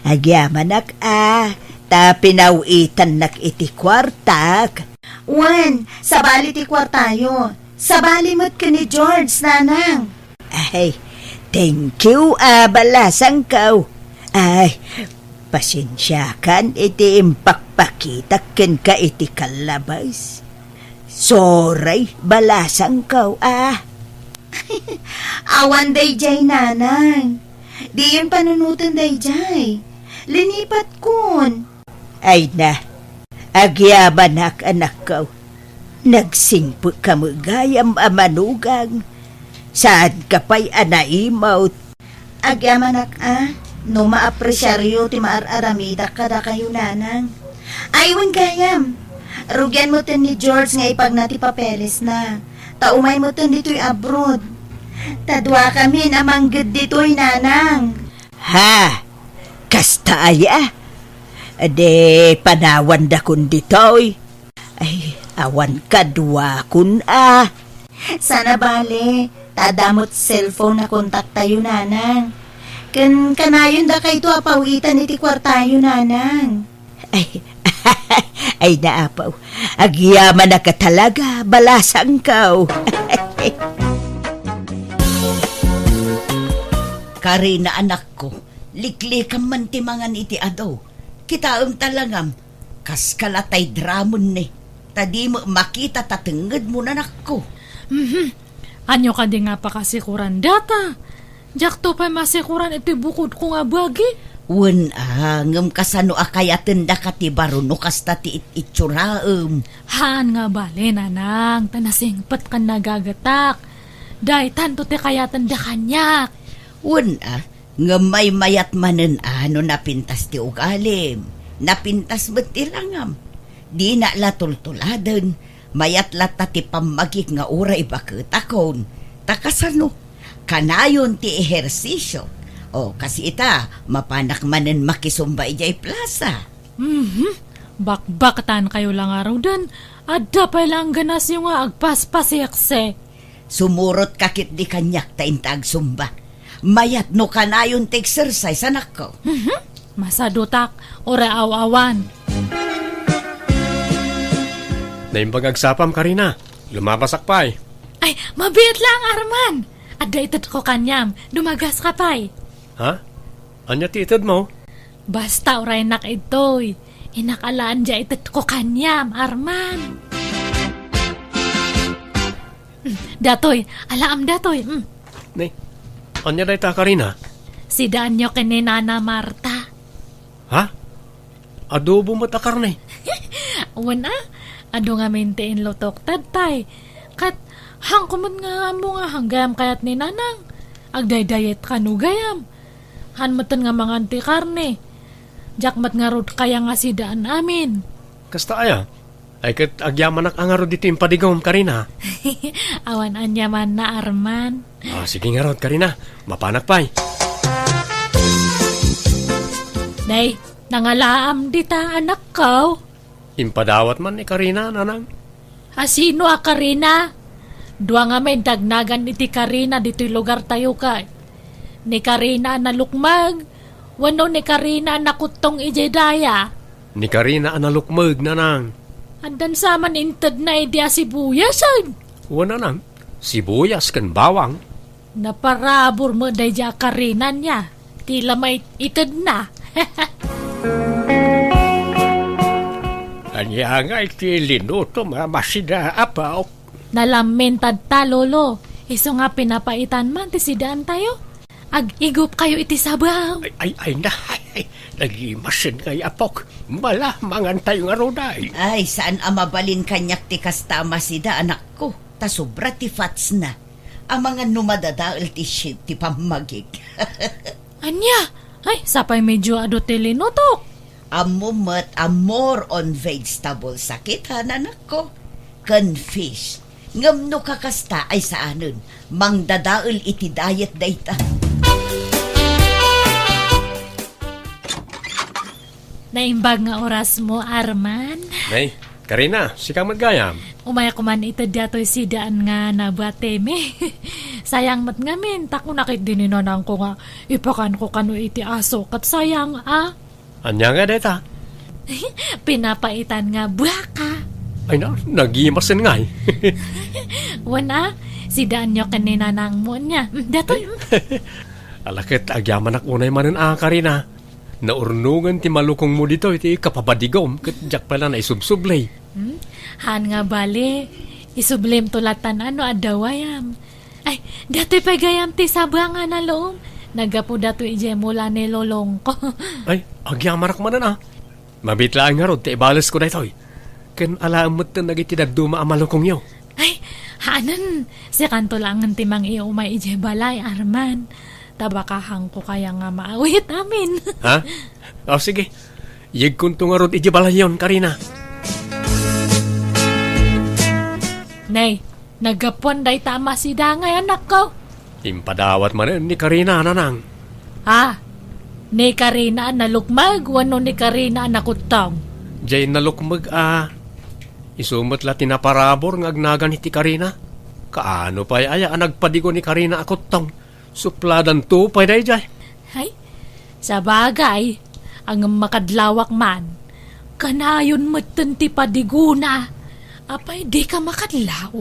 Agyamanak a, ta pinaw-itannak iti kuartak. Wen, sabali ti kuartayo. Sabali met ken ni George, nanang. Ay, thank you, a, balasangko. Ay, pasensiakan iti impakpakitak kenka iti kallabas. Sorry, balasangko, a. Awan daydiay, nanang. Diyon panunoten daydiay. Linipatkon. Ay na, agyamanak, anakko. Nagsingpet ka met gayam a manugang. Saanka pay a naimut. Agyamanak a, no maapresiaryo ti maar-aramidak kadakayo, nanang. Ay, wen gayam. Rugian metten ni George nga ipagna ti papelesna. Ta umay metten ditoy abroad. Ta duakamin a mangged ditoy, nanang. Ha? Kasta aya? Di panawandakon ditoy. Ay, awan kaduakon a. Saan a bale, ta adda met cellphone a kontaktayo, nanang. Ken kanayon dakayto a pawitan iti kuartayo, nanang. Ay, ay, naapaw. Agyamanak a talaga, balasangko. Karina, anakko, liklikam man ti mangan iti adu. Kitaem ta langam, kas kalatay dramen ni. Ta di met makita ta tengngedmo, anakko. Mhm. Ania kadi nga pakasikuran data? Diakto pay masikuran iti bukodko nga bagi. Wen a, ngem kasano a kayatendaka ti baro no kasta ti it-ituraem? Haan nga bale, nanang, ta nasingpet ken nagagatak. Daytanto ti kayatenda kaniak. Wen a, ngem maymayat manen a no napintas ti ugalim. Napintas met ti langam. Dina la tultuladen, mayat latta ti pammagik nga uray baketakon. Ta kasano? Kanayon ti ehersisio. O, kas ita, mapanak manen makisumba idiay plaza. Mhm. Bakbaktankayo la ngaruden, adda pay la angganasyo nga agpaspasiksi. Sumurotka ketdi kaniak ta inta agsumba. Mayat no kanayon ti exercise, anakko. Mhm. Masadutak, uray aw-awan. Naimbag agsapam, Karina. Lumabasak pay. Ay, mabiit lang, Arman. Adda itedko kaniam. Dumagaska pay. Ha? Ania ti itedmo? Basta uraynak idtoy. Inakalaan dia itedko kaniam, Arman. Mm, datoy, alaam datoy. Mm. Ni, ania dayta, Karina? Sidaanyo ken ni Nana Marta. Ha? Adobo met a karne? Wen a, adu ngamin ti inlutok, tatay. Ket, hangko met nga ammo nga hanggayam kayat ni Nanang. Agdaydiet kano gayam. Han metten nga mangan ti karne. Diak met ngarud kaya nga sidaan amin. Kasta aya? Ay ket agyamanak a ngarud ditoy impadigom, Karina. Awan aniamanna, Arman. Ah, sige ngarud, Karina. Mapanak pay. Nay, nangalaam dita, anakko. Impadawat man ni Karina, Nanang. A, sino a Karina? Dua ngamin ti agnagan iti Karina ditoy lugartayo kay. Ni Karina a nalukmeg, wenno ni Karina a nakuttong idiay daya? Ni Karina a nalukmeg, Nanang. Addan sa man intedna idi a sibuyasen? Wen, Nanang, sibuyas ken bawang. Naparabur met daydiay a Karina nia. Ti la maitedna. Ania nga iti linutom a masida, apok? Nalammin tatta, Lolo. Isu nga pinapaitan man ti sidaantayo. Ag-igupkayo iti sabaw. Ay, ay, ay, na, ay, ay, nagimasen ngay, apok. Mala, mangantayo ngarud ay. Ay, saan a mabalin kaniak ti kasta a masida, anakko. Ta sobra ti fatsna. Amangan no madadael ti shape ti pammagik. Ania? Ay, sapay medyo adu ti linutok. Ammo met a more on vegetables a kita, nanakko, ken fish. Ngem no kakasta ay saanen, mangdadael iti diet dayta. Naimbag nga orasmo, Arman. Nay, Karina, sika met gayam. Umayak man ita datoy sidaan nga nabuatemi. Sayang met ngamin, ta kunak iti ni nanangko nga ipakanko kano iti aso, ket sayang a. Ania nga dayta? Pinapaitan nga buaka. Ay na, nagimasen ngay. Wen a, sidaanyo ken ni nanangmo nia. Mm, datoy. Ala ket agyamanak unay manen a, Karina. Naurnongen ti malukongmo ditoy ti kapapadigom ket diak pay la naisubsubli. Hmm? Haan nga bale, isublimto latan no adda wayam. Ay, datoy pay gayam ti sabang a nalom. Naggapu datoy idiay mula ni lolongko. Ay, agyamanak manen a. Mabiit laeng ngarud ti ibalesko daytoy. Ken alaem metten dagiti dadduma a malukongyo. Ay, haanen, sikanto laengen ti mangiumay idiay balay, Arman. Ta baka haanko kaya nga maawit amin. Ha? O, sige. Yegkonto ngarud idiay balayyon, Karina. Nay, naggapuan dayta a masidangay, anakko. Impadawat manen ni Karina, nanang. Ah, ni Karina a nalukmeg wenno ni Karina a nakuttong? Jay nalukmeg a. Isu met la ti naparabur nga agnagan iti Karina. Kaano pay aya a nagpadigo ni Karina a kuttong? Supladanto pay dayjay. Hay, sabagay, ngem makadlawak man. Kanayon metten ti padigona. Apay, dika makadlaw?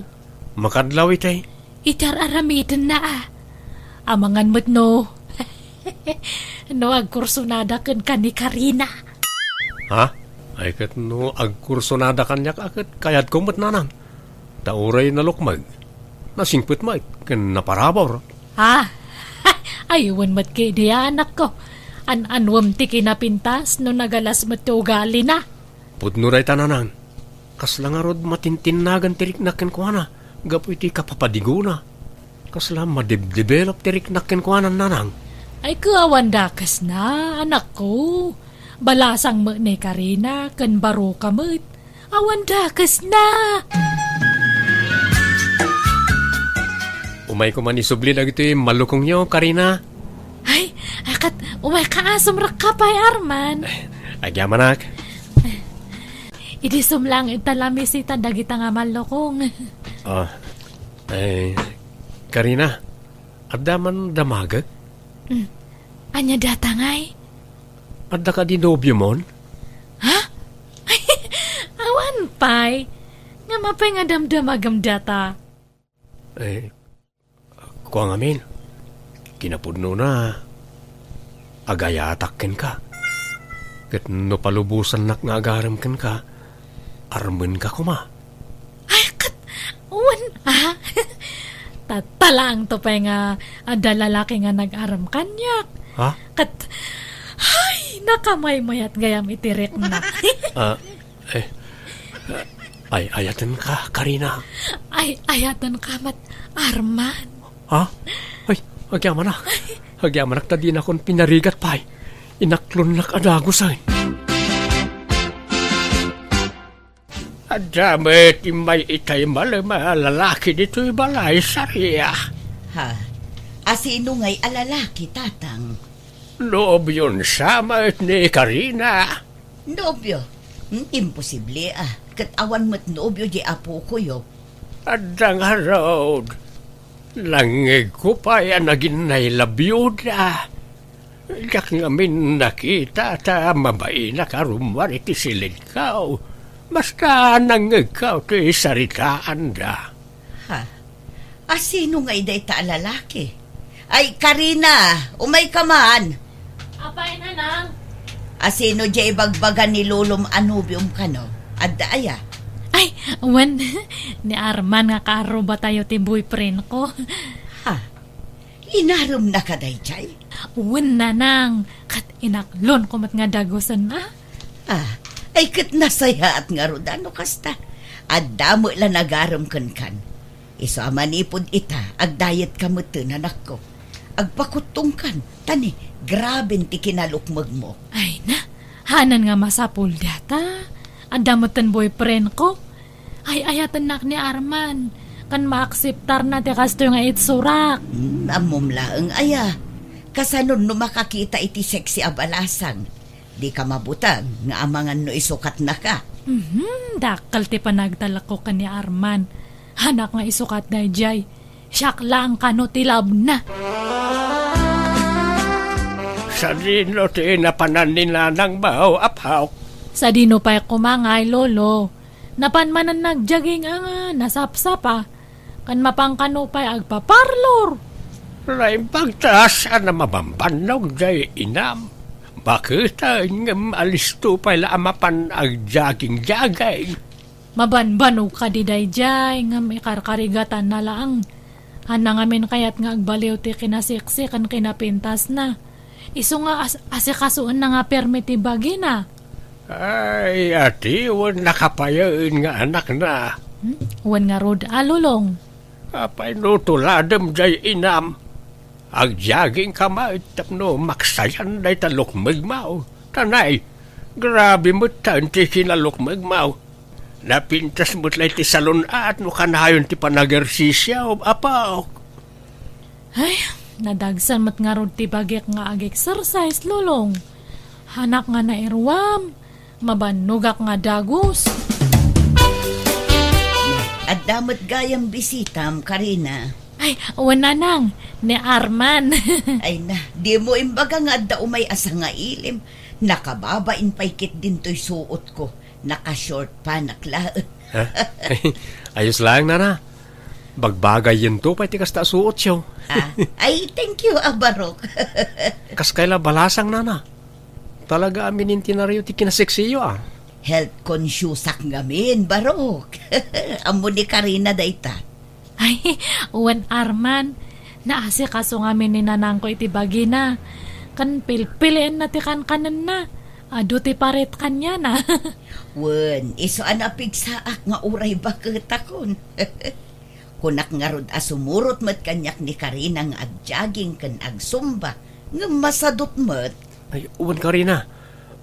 Makadlaw itay. Iti ar-aramidenna a. Amangan met no, no agkursonada kenka ni Karina. Ha? Ay, ket no agkursonada kaniak a ket kayatko met nanang. Ta uray nalukmeg, nasingpet met ken naparabur. Ha? Ay, wen met ketdi, anakko. An-anuem ti kinapintas no nagalas met ti ugalina. Pudno dayta, nanang. Kasla ngarud matintinnagan ti riknak kenkuana gapu iti kapapadigona. Kasla madebdevelop ti riknak kenkuana, nanang. Ay, ket awan dakesna, anakko. Balasang met ni Karina ken baroka met. Awan dakesna. Umayko man isubli dagitoy malukongyo, Karina. Ay, akat, umay ka, sumrekka pay, Arman. Agyamanak. Idi sumlang ita la misita dagita nga malukong. Ah, ay, Karina, adda man damagek? Mm. Ania data ngay? Adda kadi nobiomon? Ha? Awan pay. Ngem apay nga damdamagem data? Eh, kua ngamin, kinapudnona, agayatak kenka. Ket no palubosannak nga agarem kenka, armenka koma. Ay, ket, wen, ah. Tatalaangto pay nga adda lalaki nga nag-arem kaniak. Ha? Ket, ay, nakamaymayat gayam iti rikna. Ah, Eh, ay, ayatenka, Karina. Ay, ayatenka met, Arman. Ha? Ay, agyamanak. Agyamanak ta dinakon pinarigat pay. Inaklonnak a dagusen. Adda met immay itay malem a lalaki ditoy balay, Saria. Ha? Asino ngay a lalaki, Tatang? Nobion sa met ni Karina. Nobio? Hmm, imposible, a. Ket awan met nobio di apokoyo. Adda ngarud. Nangngegko pay a naginnay la biyuda. Diak ngamin nakita ta mabainak a rummuar iti silingko. Basta nangngegko ti saritaanda. Ha? Asino ngay dayta a lalaki? Ay, Karina, umayka man. Apay, Nanang? Asino diay ibagbaga ni Lolom a nobiom kano? Adda aya? Ay, wen, ni Arman nga kaarrubatayo ti boyfriend ko. Ha? Inaremnaka daydiay? Wen, Nanang, ket inaklonko met nga dagusen, a. Ah, ay ket nasayaat ngarud a no kasta. Adda met la nagarem kenkan. Isu a manipud ita, agdayetka metten, anakko. Agpakuttongkan, ta ni, graben ti kinalukmegmo. Ay na, hanan nga masapul dayta. Adda metten boyfriendko. Ay-ayatennak ni Arman. Ken maakseptarna ti kastoy nga itsurak. Hmm, ammom laeng aya. Kasano no makakita iti sexy a balasang? Dika mabuteng nga amangan no isukatnaka. Mhm, dakkel ti panagtalekko ken ni Arman. Hanak nga isukat daydiay. Siak laeng kano ti labna. Sadino ti napanan ni Nanang Bao, Apok? Sadino pay koma ngay, Lolo? Napan manen nagjogging a nga nasapsapa. Ken mapan kano pay agpaparlor. Naimbag ta saan a mabambannog jay inam. Baketen ngem alisto pay la a mapan agjogging-jogging. Mabanbanog kadi daydiay, ngem ikarkarigatanna laeng. Haanna ngamin kayat nga agbaliw ti kinaseksi ken kinapintasna. Isu nga as-, asikasoenna nga permi ti bagina. Ay, ati, wen nakapayaen nga anakna. Hmm? Wen ngarud a, Lolong. Apay no tuladem jay inam? Agjoggingka met tapno maksayan dayta lukmegmo. Ta nay, grabe metten ti kinalukmegmo. Napintas met lay ti salun-at no kanayon ti panagersisio, Apok. Ay, nadagsan met ngarud ti bagik nga ag-exercise, Lolong. Hanak nga nairuam, mabannogak nga dagus. Adda met gayam bisitam, Karina. Ay, wen, Nanang, ni Arman. Ay na, dimo imbaga nga adda umay a sangailim. Nakababain pay ketdin toy suotko. Naka-short panak laeng. Ha? Ayos laeng, Nana. Bagbagayyento pay ti kasta a suotyo. Ah, ay, thank you, a Barok. Kas kayla balasang, Nana. Talaga a minintinario ti kinaseksiyo, a. Health consciousak ngamin, Barok. Ammo ni Karina dayta. Ay, wen, Arman, naasikaso ngamin ni nanangko iti bagina. Ken pilpilienna ti kankanenna. Adu ti paret kaniana. Wen, isu a napigsaak nga uray baketakon. Kunak ngarud a sumurot met kaniak ni Karina nga agjogging ken agsumba, ngem masadut met. Ay, wen, Karina,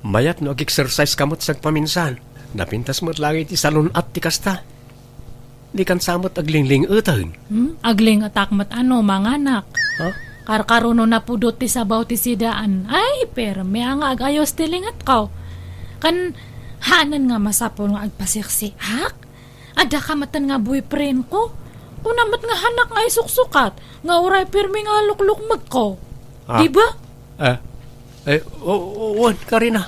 mayat no ag-exercise ka met sagpaminsan. Napintas met laeng iti salun-at ti kasta. Dikan sa met aglingling-eten. Hmm? Agling-etak met ano, manganak. Ha? Karkaro no napudot ti sabaw ti sidaan. Ay, permi a nga agayos ti lingetko. Ken, hanan nga masapul nga agpaseksiak? Adda ka metten nga boyfriendko. Kuna met nga hanak nga isuksukat, nga uray permi nga luklukmegko. Ah. Di ba? Eh, eh, o-, o-, wen, Karina.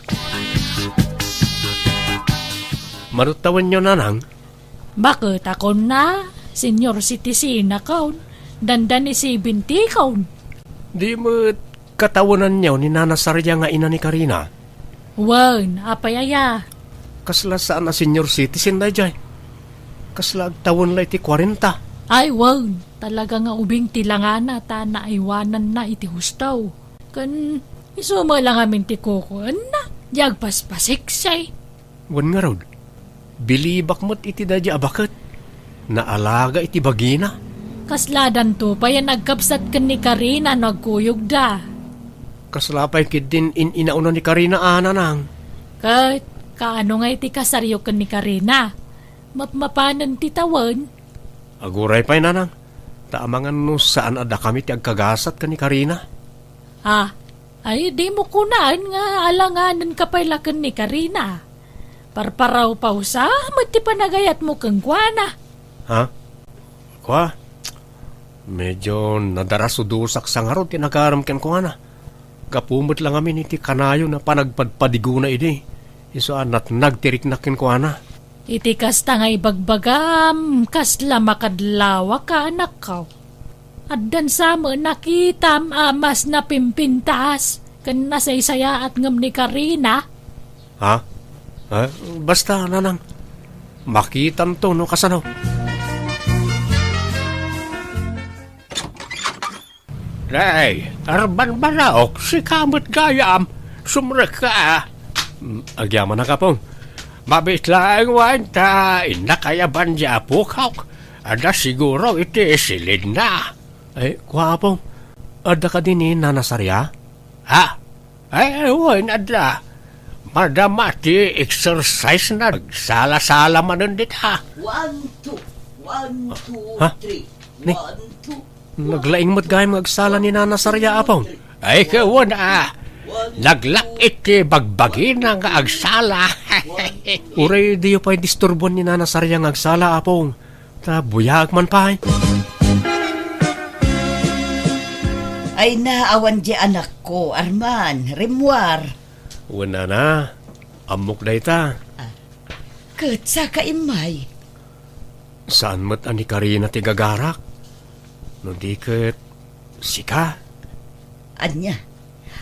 Manuttawenyo, Nanang? Baket a kunna, senior citizen a kaon, dandani seventy kaon. Di met katawenanyo ni Nana Saria nga ina ni Karina? Wen, apay aya? Kasla saan a senior citizen daydiay. Kasla agtawen la iti kwarenta. Ay, wen, talaga nga ubing ti langana ta naaywananna iti husto. Ken isu met la ngamin ti kukuenna, di agpaspaseksi. Wen ngarud, bilibak met iti daydi a baket. Naalaga iti bagina. Kasladanto pay a nagkabsat ken ni Karina no agkuyogda. Kasla pay ketdin in-inauna ni Karina a, Nanang? Ket kaano nga iti kasaryo ken ni Karina? Mapmapanen ti tawen? Aguray pay, Nanang. Ta amangan no saan a dakami ti agkagasat ken ni Karina. Ah, ay, dimo kunaen nga alanganenka pay la ken ni Karina. Parparawpawsa met ti panagayatmo kenkuana. Ha? Kua? Medyo nadarasudosak sa ngarud ti nagarem kenkuana. Gapu met la ngamin iti kanayon a panagpadpadigona idi, isu a natnag ti riknak kenkuana. Iti kasta nga ibagbagam, kasla makadlawaka, anakko. Addan sa met nakitam a mas napimpintas ken nasaysayaat ngem ni Karina. Ha? Eh, basta, Nanang, makitanto no kasano. Nay, Arman Baraok, sika met gayam, sumrekka. Mm, agyamanak, Apong. Mabiit laeng wen ta innakayaban di apok. Adda siguro iti silidna. Ay, kua, Apong. Adda kadi ni Nana Saria? Ha? Ay, wen, adda. Madama ti exercise na. Sala-sala manen dita. One, two. One, two, Ha? Three. Ni? One, two. Naglaing met gayam nga agsala ni Nana Saria, Apong. Ay, kawan, ah. Naglak iti bagbagina nga agsala. Uray diyo pay disturbuan ni Nana Saria nga agsala, Apong. Ta buyaag man pay. Ay, naawan di anakko, Arman, rimmuar. Wen, Nana, ammok dayta. Ah, ket saka immay. Saan met a ni Karina ti gagarak? No di ket sika? Ania?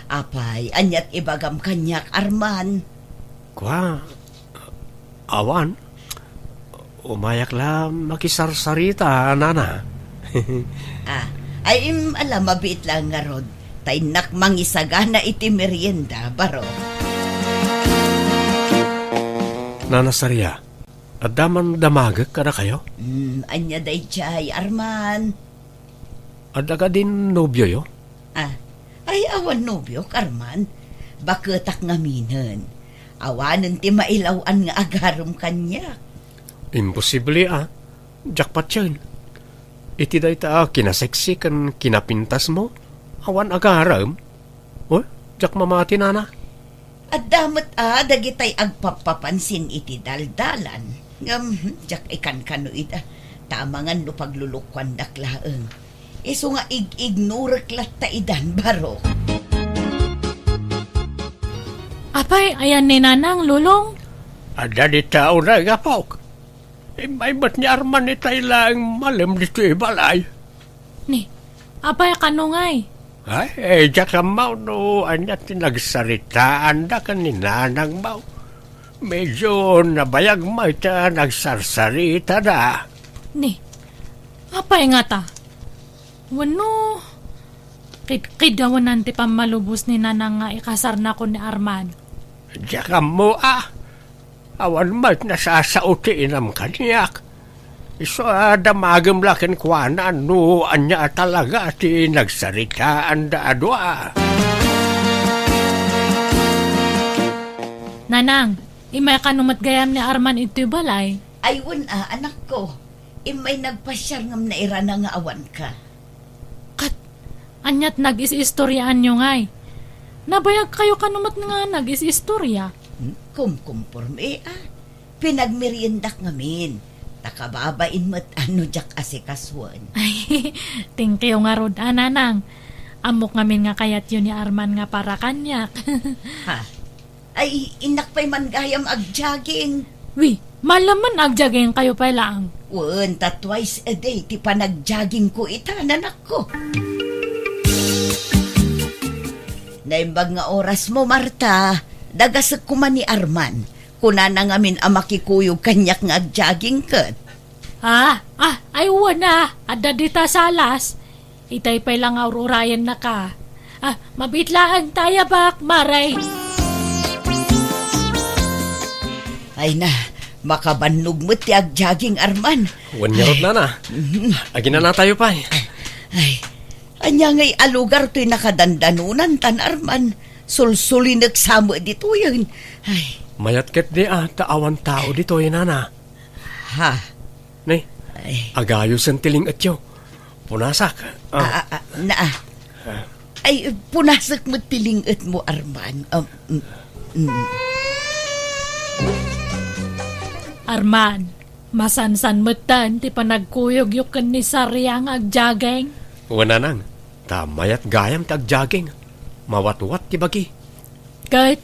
Apay, aniat ibagam kaniak, Arman? Kua, awan. Umayak la makisarsarita, Nana. Ah, ay, im, ala, mabiit lang ngarud. Ta innak mangisagana iti merienda, baro. Nana Saria, adda man damagek kadakayo? Hmm, ania daydiay, Arman? Adda kadin nobioyo? Ah, ay, awan nobiok, Arman. Baketak ngaminen. Awanen ti mailaw-an nga agarem kaniak. Imposible, a. Diak patien. Iti dayta a kinaseksi ken kinapintasmo, awan agarem? O, diak mamati, Nana. Adda met a dagitay agpappapansin iti daldalan. Ngem, diak ikankano ida. Ta amangan no paglulukuandak laeng. Isu nga ig-ignorek latta idan, baro. Apay, ayan ni Nanang, Lolong? Adda dita unay, apok. Immay met ni Arman itay laeng malem ditoy balay. Ni, apay a kano ngay? Ay, eh, diak ammo no ania ti nagsaritaanda ken ni Nanang mo. Medyo nabayag met ta nagsarsaritada. Ni, apay ngata? Wenno, kidkidawnan ti pammalubos ni Nanang nga ikasarnakon ni Arman? Diak ammo a. Awan met nasasao ti inam kaniak. Isu a damagem la kenkuana no ania a talaga ti nagsaritaanda a dua. Nanang, immay kano met gayam ni Arman itoy balay? Ay, wen a, anakko. Immay nagpasiar ngem nairana nga awanka. Kat, aniat nagis-istoriaanyo ngay? Nabayag kayo kano met nga nagis-istoria? Hmm, kumkumporme, a. Pinagmeriendak ngamin. Ta kababain met a no diak asikasuen. Ay, thank you ngarud, a, Nanang. Ammok ngamin nga kayatyo ni Arman nga para kaniak. Ha? Ay, innak pay man gayam agjogging. Wi, malaman agjogging kayo pay laang. Wen, ta twice a day ti panagjogging ko ita, nanakko. Naimbag nga oras mo, Marta. Dagasek koma ni Arman. Kunana ngamin a makikuyog kaniak nga agjogging ket. Ah, ah, ay wen a, adda dita salas. Itay pay la nga ur-urayennaka. Ah, mabiit laeng ta ayabak, Maray. Ay na, makabannog met ti agjogging, Arman. Wen ngarud, Nana. Mhm. Aginanatayo pay. Ay, ania ngay a lugar toy nakadandanunan tan, Arman? Sulsulinek sa met ditoyen. Ay. Mayat ketdi a, ta awan tao ditoy, Nana. Ha? Nay, Ay. Agayosen ti ling-etyo. Punasak. Ah. Ah, ah, ah, na, ah. Ah. Ay, punasek met ti ling-etmo, Arman. Um, mm, mm. Arman, masansan metten ti panagkuyogyo ken ni Saria nga agjogging? Wen, Nanang, ta mayat gayam ti agjogging. Mawatwat ti bagi. Ket,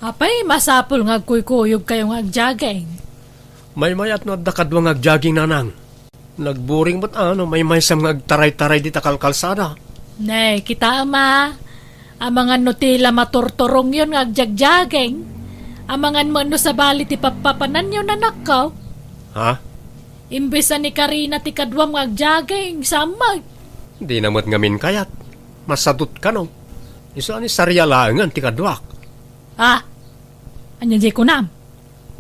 apay masapul nga agkuykuyogkayo nga agjogging? Maymayat no adda kadua nga agjogging, Nanang. Nagburing met a no maymaysam nga agtaraytaray dita kalkalsada. Nay, kitaem a. Amangan no ti la maturturongyon nga agjogging. Amangan met no sabali ti pappapananyo, nanakko. Ha? Imbes a ni Karina ti kaduam nga agjogging, saan met? Dina met ngamin kayat. Masadut kano. Isu a ni Saria laengen ti kaduak. Ah, ania diay kunam?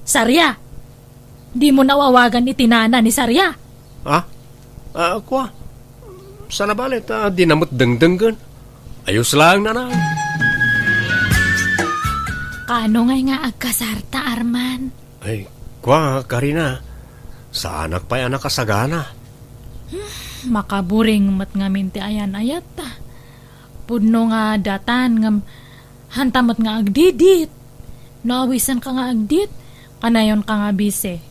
Saria? Dimo naaw-awagan iti nana ni Saria? Ha? Ah, kua, saan a bale ta dina met dengdenggen. Ayos laeng, nanang. Kaano ngay nga agkasarta, Arman? Ay, kua, Karina, saanak pay a nakasagana. Hmm, makaburing met ngamin ti ayan-ayatta. Pudno nga datan ngem hanta met nga agdidit. No awisenka nga agdit, kanayonka nga bisi.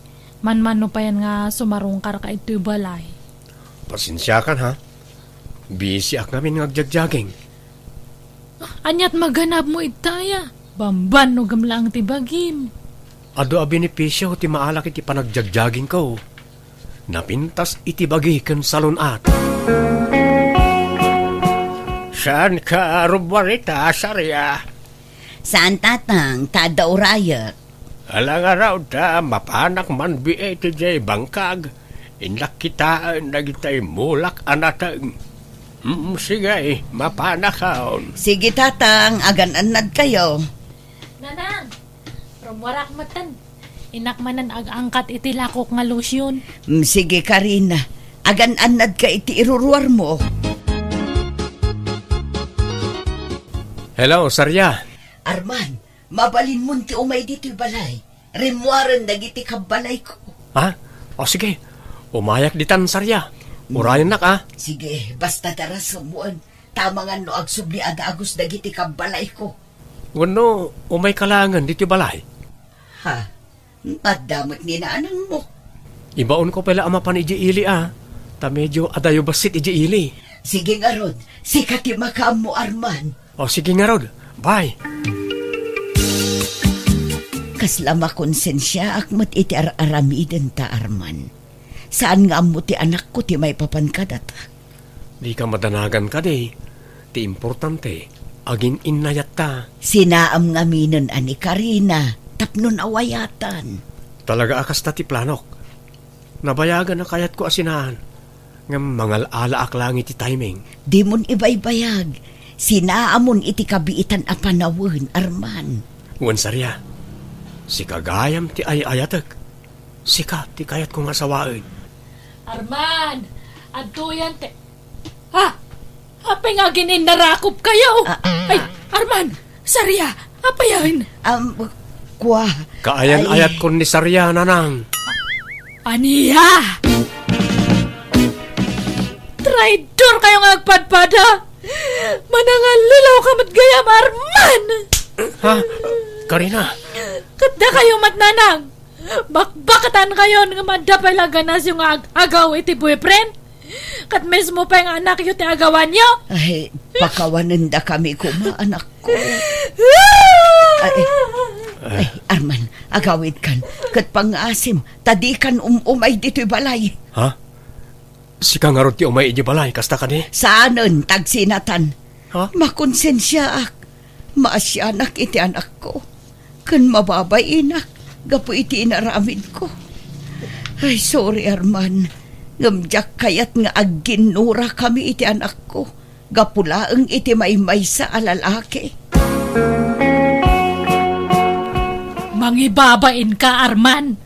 Manmano payen nga sumarungkarka itoy balay. Pasensiakan, ha? Bisiak ngamin nga agjagjaging. Aniat maganabmo ita aya? Bamban no gem laeng ti bagim. Adu a benepisio ti maalak iti panagjagjagingko. Napintas iti bagi ken salun-at. Saanka a rubbuarita, Saria? Saan, tatang, ta adda urayek. Ala ngarud ta mapanak manbiit idiay bangkag. Innak kitaen dagitay mulak a nateng. Mm, sige, mapanakon. Sige, tatang, agan-annadkayo. Nanang, rummuarak metten. Innak manen ag-angkat iti lakok nga lotion. Mm, sige, Karina. Agan-annadka iti iruruarmo. Hello, Saria. Arman, mabalinmon ti umay ditoy balay. Rimmuaren dagiti kabbalayko. Ha? O, sige. Umayak ditan, Saria. Mm. Urayennak, a. Sige, basta darasemon. Tamangan no agsubli a dagus dagiti kabbalayko. Wenno, umayka laengen ditoy balay? Ha? Adda met ni nanangmo. Ibaonko pay la a mapan idiay ili, a. Ta medio adayo bassit idiay ili. Sige ngarud, sika ti makaammo, Arman. O, sige ngarud. Bye. Kasla makonsensiaak met iti ar-aramidenta, Arman. Saan nga ammo ti anakko ti maipapan kadata. Dika madanagan kadi. Ti importante, agin-innayatta. Sinaam ngaminen a ni Karina tapno nawayatan. Talaga a kasta ti planok. Nabayagan a kayatko a sinaan, ngem mangal-alaak laeng iti timing. Dimon ibaybayag. Sinaamon iti kabiitan a panawen, Arman. Wen, Saria, sika gayam ti ay-ayatek. Sika ti kayatko nga asawaen. Arman, adtoyan ti, ha? Apay nga agin-innarakopkayo? Ah. Ay, Arman, Saria, apayen? Am, kua. Kaayan-ayatkon ni Saria, nanang. Ania? Traidorkayo nga agpadpada! Manangallilaw ka met gayam, Arman! Ha? Karina? Ket dakayo met, nanang! Bakbakatankayon nga adda pay la ganasyo nga ag-agaw iti boyfriend? Ket mismo pay nga anakyo ti agawanyo? Ay, pakawanendakami koma, anakko. Ay, ay, Arman, agawidkan. Ket pangngaasim, ta dikan um-umay ditoy balay. Ha? Sika ngarud ti umay idiay balay, kasta kadi? Saanen, tagsinatan. Ha? Makonsensiaak. Maasianak iti anakko. Ken mababainak gapu iti inaramidko. Ay, sorry, Arman. Ngem diak kayat nga agginnurakami iti anakko gapu laeng iti maymaysa a lalaki. Mangibabainka, Arman.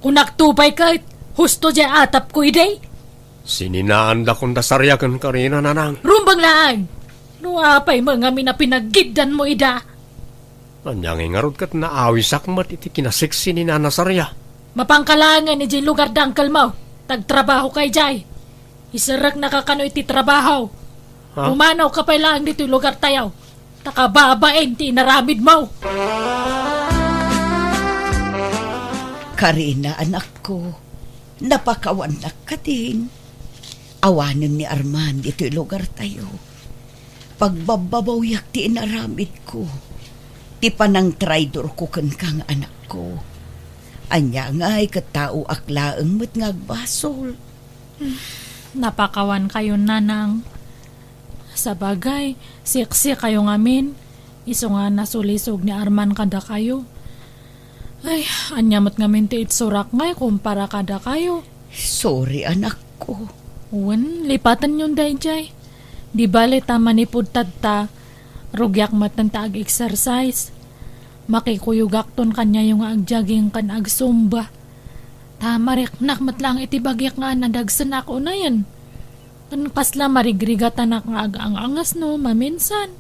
Kunakto pay ket, husto diay atapko idi. Sininaandakon da Saria ken Karina, nanang. Rumbeng laeng! No apay met ngamin a pinagiddanmo ida? Ania ngay ngarud ket naawisak met iti kinaseksi ni Nana Saria? Mapanka laengen idiay lugar da angkelmo. Tagtrabahoka idiay. Iserreknaka kano iti trabaho. Ha? Pumanawka pay laeng ditoy lugartayo. Ta kababain ti inaramidmo. Karina, anakko, napakawannak kadin. Awanen ni Arman ditoy lugartayo. Pagbabbabawiak ti inaramidko, ti panangtraidorko kenka nga anakko. Ania ngay ket taoak laeng met nga agbasol. Napakawankayon, nanang. Sabagay, seksikayo ngamin, isu nga nasulisog ni Arman kadakayo. Ay, ania met ngamin ti itsurak ngay kumpara kadakayo? Sorry, anakko. Wen, lipatenyon daydiay. Di bale ta manipud tatta, rugiak metten ta ag-exercise. Makikuyogakton kaniayo nga agjaging ken agsumba. Ta mariknak met laeng iti bagik nga nadagsenak unayen. Ken kasla marigrigatanak nga agang-angasno maminsan.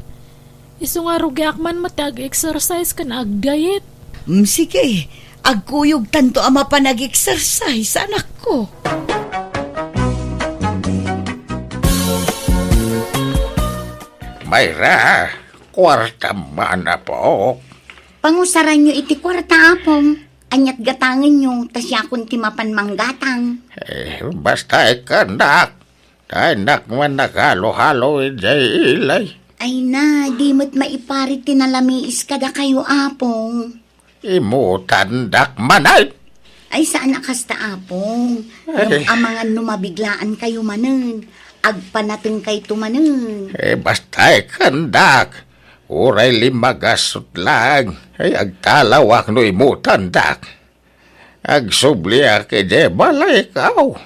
Isu nga rugiak man met ti ag-exercise ken ag-diet. Mm, sige, agkuyogtanto a mapan ag-exercise, anakko. Mayra, kuarta man, apok. Pangusaranyo iti kuarta, apong. Ania't gatangenyo, ta siakon ti mapan manggatang. Eh, basta ikkannak. Dinak man naghalo-halo idiay ilay. Ay na, di met maiparit ti nalamiis kadakayo, apong. Imutandak manen. Ay, saan a kasta, apong. Ay. Ngem amangan no mabiglaan kayo manen. Agpanateng kayto manen. Eh, basta ikkannak. Uray limmagasut laeng. Ay, agtalawak no imutandak. Agsubliak idiay balayko.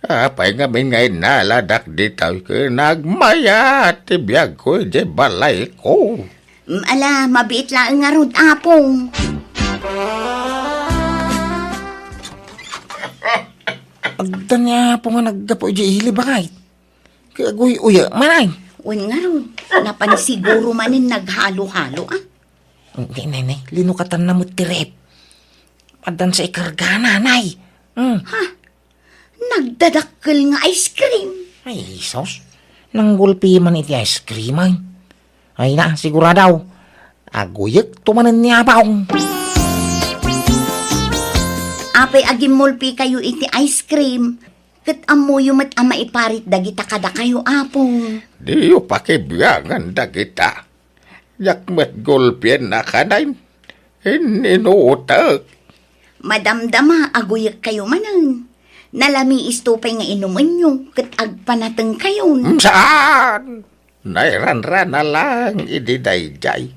Apay ngamin nga innaladak ditoy ken nagmayat ti biagko idiay balayko? Mm, ala, mabiit laeng ngarud, apong. Adda ni apong nga naggapu idiay ili, baket. Kaaguy-uya, manay. Wen ngarud, napan siguro manen naghalo-halo, ah. Nay, nay, nay, linukatanna met ti ref. Addan sa ikargana, nay. Hmm. Ha? Nagdadakkel nga ice cream. Ay, Jesus. Nanggulpi man iti ice cream, ay. Ay na, sigurado. Aguyek tumanen ni Apong. Apay agimmulpi kayo iti ice cream, ket ammoyo met a maiparit dagita kadakayo, Apong. Diyo pakibiangan dagita. Diak met gulpien a kanayon. Inninutek. Madamdama, aguyek kayo manen. Nalamiis to pay nga inumenyo, ket agpanateng kayon. Saan? Nairanrana lang idi daydiay.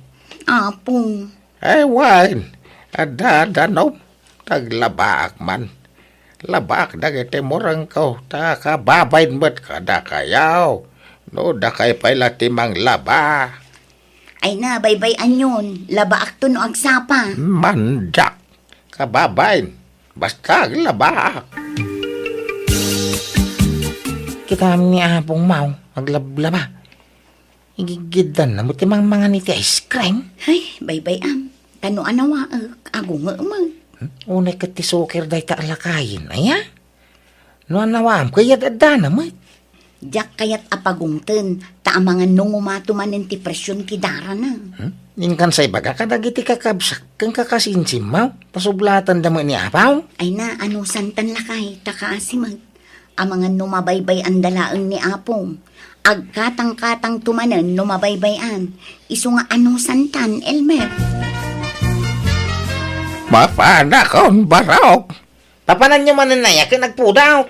Apong. Ay, wen, adda danom. Taglabaak man. Labaak dagiti murengko, ta kababain met kadakayo. No dakay pay la ti manglaba. Ay na, baybay-anyon, labaakto no agsapa. Mandiak, kababain, basta aglabaak. Kitam ni Apong Mau, aglablaba. Igigiddan na mo ti mangmangan iti ice cream. Ay, baybay-am. Ta no anawaek, agungeek met. Hmm? Unay ket ti suker dayta a lakayen, aya? No anawaam, kayat addana met. Diak kayat a pagungten, ta amangan no ngumato manen ti presyon ti darana. Hmm? Inkan sa ibaga kadagiti kakabsak ken kakasinsimmaw, ta sublatanda met ni Apaw. Ay na, anusantan lakay, ta kaasi met. Amangan no mabaybay-an da laeng ni Apong. Agkatangkatangto manen no mabaybay-an. Isu nga anusantan, Elmer. Mapanakon, barok! Papananyo manen aya ken agpudawk.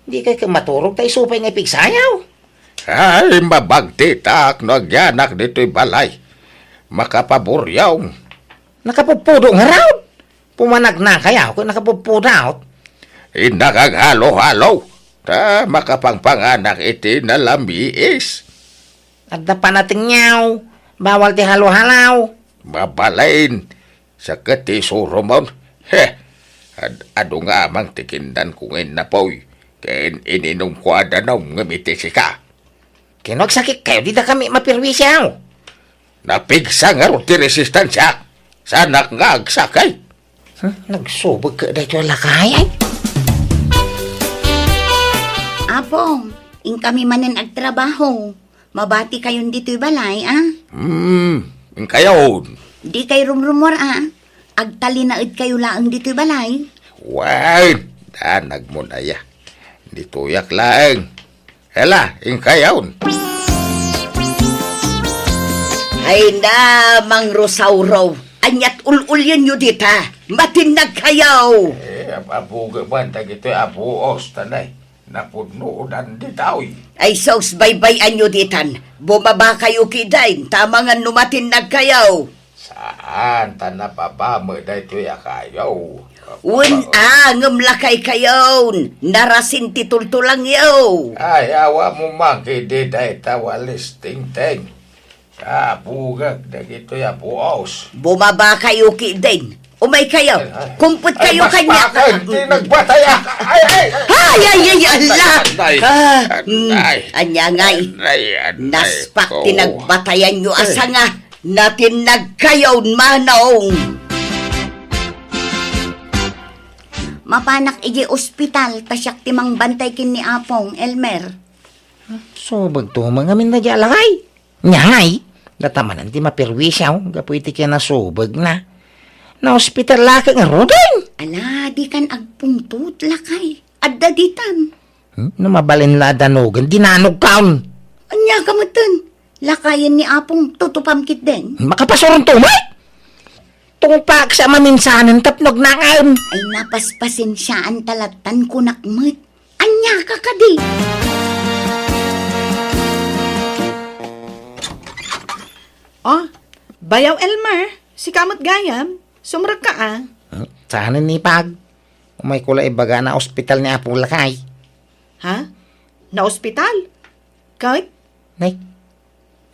Dikay ket maturog ta isu pay nga ipigsayaw. Ay, mabagtitak no agyanak ditoy balay. Makapaburiaw. Nakapupudok ngarud. Pumanagna kayaw ket nakapupudawk. Innak aghalo-halo, ta makapangpanganak iti nalamiis. Adda panatengyaw, bawal ti halo-halaw. Mabalin, sakit ti isurumon. He, ad-, adu nga amang ti kindan ko nga innapoy, ken ininumko a danum ngem iti sika. Ken no agsakit kayo, dida kami mapirwisiaw. Napigsa ngarud ti resistansiak. Saanak nga agsakit. Hmm, nagsubeg ka daytoy a lakay, ay? Apong, inkami manen agtrabaho. Mabati kayon ditoy balay, a? Hmm, inkayon. Di kay rumrumor, a? Agtalinaed kayo laeng ditoy balay. Wen, danag mo na ya. Ditoyak laeng. Ela, inkayon. Ay na, Mang Rosauro. Aniat ul-ulyenyo dita. Matinnag kayo. Eh, ab-, abuga man, dagitoy abuos, tanay. Napudno, udan ditoy. Ay, sus, baybay-anyo ditan. Bumaba kayo kidain, ta amangan no matinnag kayo. Saan ta nababa met daytoy a kayo? Wen a, ngem lakay kayon, narasin ti tultulangyo. Ay, awa mo man kidi dayta walis tingteng. Kabugak dagitoy a buos. Bumaba kayo kidin. Umay kayo. Kumpot kayo kanya. Ay, naspakan ti nagbatay, ah. Ay, ay, ay. Ay, ay, ay, ala. Ay, ah, mm, ay. Anya ngay. Ay, ay, naspak ti nagbatayan yo, asa nga natinag kayo, manong. Mapanak iti ospital, ta siak ti mangbantay ken ni Apong, Elmer. Subagto, mangamin na di alakay. Ngay, datamanan ti maperwisyo, gapu iti kinasubagna. Naospital la ket ngaruden. Ala, dikan agpungtot, lakay. Adda ditan. Hmm? No mabalin la a danugen, dinanogkaon. Anya ka metten? Lakayen ni Apong tutupam ketdin. Makapasuron to, may? Tungpak sa maminsanen tapno agnangaen. Ay, napaspasensiaan ta lattan kunak met. Anya ka kadi? Oh, Bayaw Elmer, sika met gayam? Sumrekka, ah. Hmm? Saan ni Pag? Umay ko la ibaga na ospital ni Apo Lakay. Ha? Na ospital? Ket? Nay,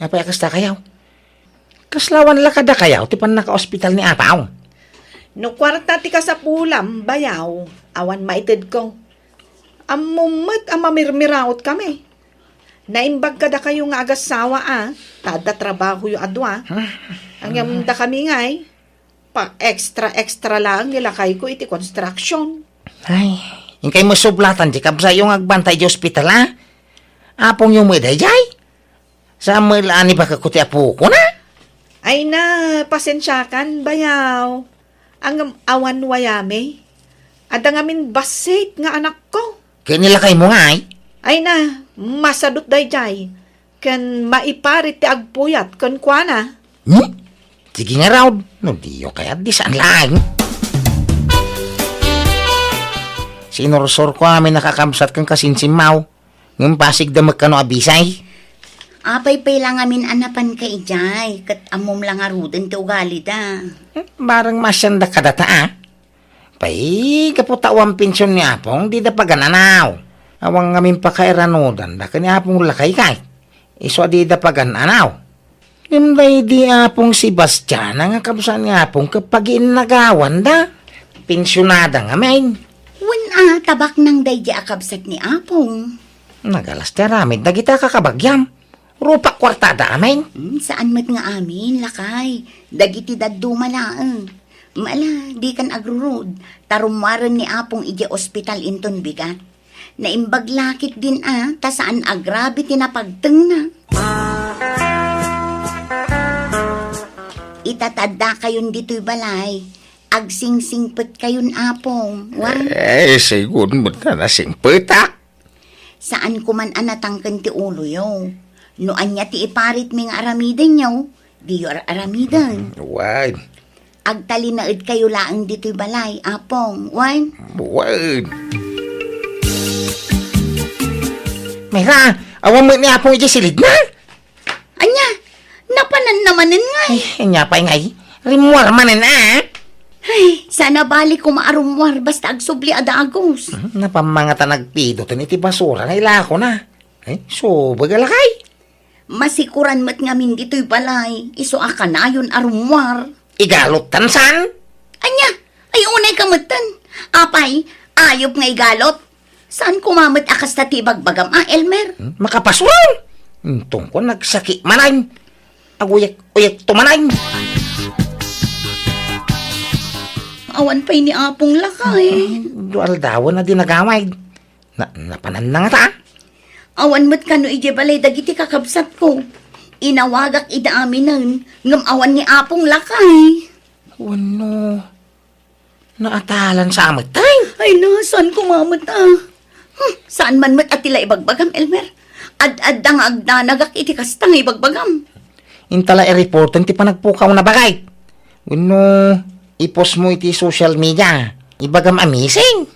apay a kasta kayaw? Kaslawan la kadakayaw ti pannakaospital ni Apaw? No kuarta ti kasapulam, Bayaw, awan maitedko. Ammom met a mamirmiraotkami. Naimbag kadakayo nga agassawa a, ta adda trabahoyo a dua. Ngem dakami ngay, pa-extra-extra laeng ni lakayko iti construction. Ay, inkay met sublatan ti kabsatyo nga agbantay iti ospital, a? Apongyo met daydiay? Saan met la a nibagakko ti apokona? Ay na, pasensiakan, Bayaw. Ngem awan wayami. Adda ngamin bassit nga anakko. Ket ni lakaymo ngay? Ay na, masadut daydiay. Ken maiparit ti agpuyat kenkuana. Hmm? Sige ngarud, no diyo kayat di saan laeng. Sinursurko amin a kakabsat ken kasinsimmaw, ngem pasigda met kano a bisay. Apay pay la ngamin a napanka idiay, ket ammom la ngaruden ti ugalida. Hmm, bareng maasianda kadata, a? Pay, gapu ta awan pension ni Apong, dida pagan-anaw. Awan ngamin pakairanudanda ken ni Apong Lakay kay. Isu a dida pagan-anaw. Ngem daydi Apong Sebastiana nga kabsat ni Apong ket pagiinnagawanda. Pensionada ngamin. Wen a, tabaknang daydi a kabsat ni Apong. Nagalas ti aramid dagiti a kakabagiam. Rupak kuartada amin? Hmm, saan met nga amin, lakay. Dagiti dadduma laeng. Ala, dikan agrurud, ta rummuaren ni Apong idiay ospital inton bigat. Naimbag la ketdin a, ta saan agrabe ti napagtengna. Ita ta addakayon ditoy balay, agsingsingpetkayon, Apong, wen? Eh, sigun met nga nasingpetak. Saan koman a natangken ti uloyo. No ania ti iparitmi nga aramidenyo, diyo ar-aramiden. Wen. Agtalinaedkayo laeng ditoy balay, Apong, wen? Wen. Mayra, awan met ni Apong idiay silidna? Ania, napananna manen ngay? Ay, ania pay ngay? Rimmuar manen, a? Ay, saan a bali koma a rummuar basta agsubli a dagus. Hmm, napammangatan agpidoten iti basura nga ilakona. Ay, subag a lakay. Masikuran met ngamin ditoy balay, isu a kanayon a rummuar. Igalottan saan? Ania? Ay, unay ka metten. Apay, ayup nga igalot. Saan koma met a kasta ti ibagbagam a, Elmer? Hmm? Makapasuron! Intong ko nagsaki manen. Aguyek-uyek to manen. Awan pay ni Apong Lakay. Hmm, dua aldawen a di nagawid. Na, napananna ngata? Awan met kano idiay balay dagiti kakabsatko. Inawagak ida aminen, ngem awan ni Apong Lakay. Wenno, naatalan sa met, ay? Ay na, saan koma met a? Hmm, saan man met a ti la ibagbagam, Elmer? Ad-adda nga agdanagak iti kasta nga ibagbagam. Inta la i-reporten ti panagpukawna, baket. Wenno, i-post mo iti social media. Ibagam a missing.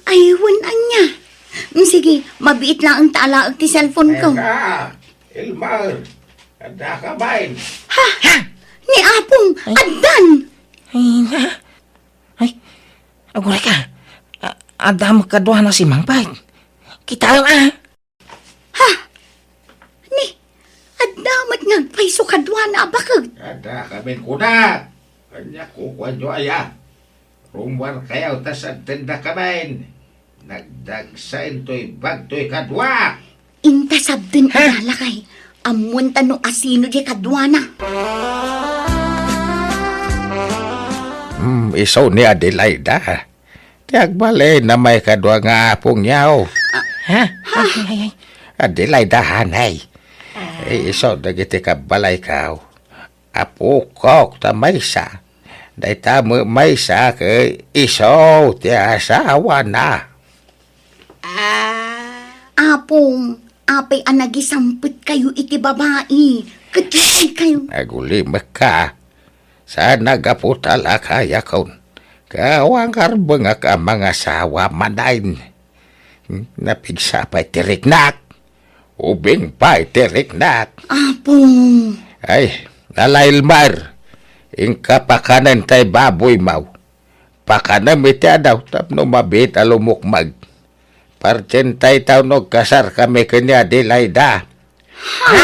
Ay, wen ania. Mm, sige, mabiit laeng ta alaek ti cellphone ko. Eka, Elmer, adda ka bain? Ha? Ha? Ni Apong, ay. Addan! Ay, na. Ay, aguray ka. A-, adda met kaduana si Mang Pait. Kitaem, a. Ha? Ni, adda met nga agpayso kaduana a baket. Adda kamin kunak. Ania kukuanyo aya? Rummuarkayo ta sabtendakamin. Nagdagsa intoy bagtoy kadua. Inta sabten Ha? Ida, lakay. Ammoenta no asino diay kaduana. Hmm, isu ni Adelaida. Ti agbalin a maikadua nga apongyo. Ha? Ay, ay, ay. Adelaida, hanay. Eh, isu dagiti kabbalayko. Apokok ta maysa. Dayta met maysa ket isu ti asawana. Ah. Apong, apay a nagisampetkayo iti babai? Ket kayo. Agulimekka. Saan a gapu ta lakayakon. Ket awan karbengak a mangasawa manen. Hmm, napigsa pay ti riknak. Ubing pay ti riknak. Apong. Ay, Nana Elmer, inka pakanen tay baboymo. Pakanem iti adaw tapno mabiit a lumukmeg. Partientay ta no agkasarkami ken ni Adelaida. Ha?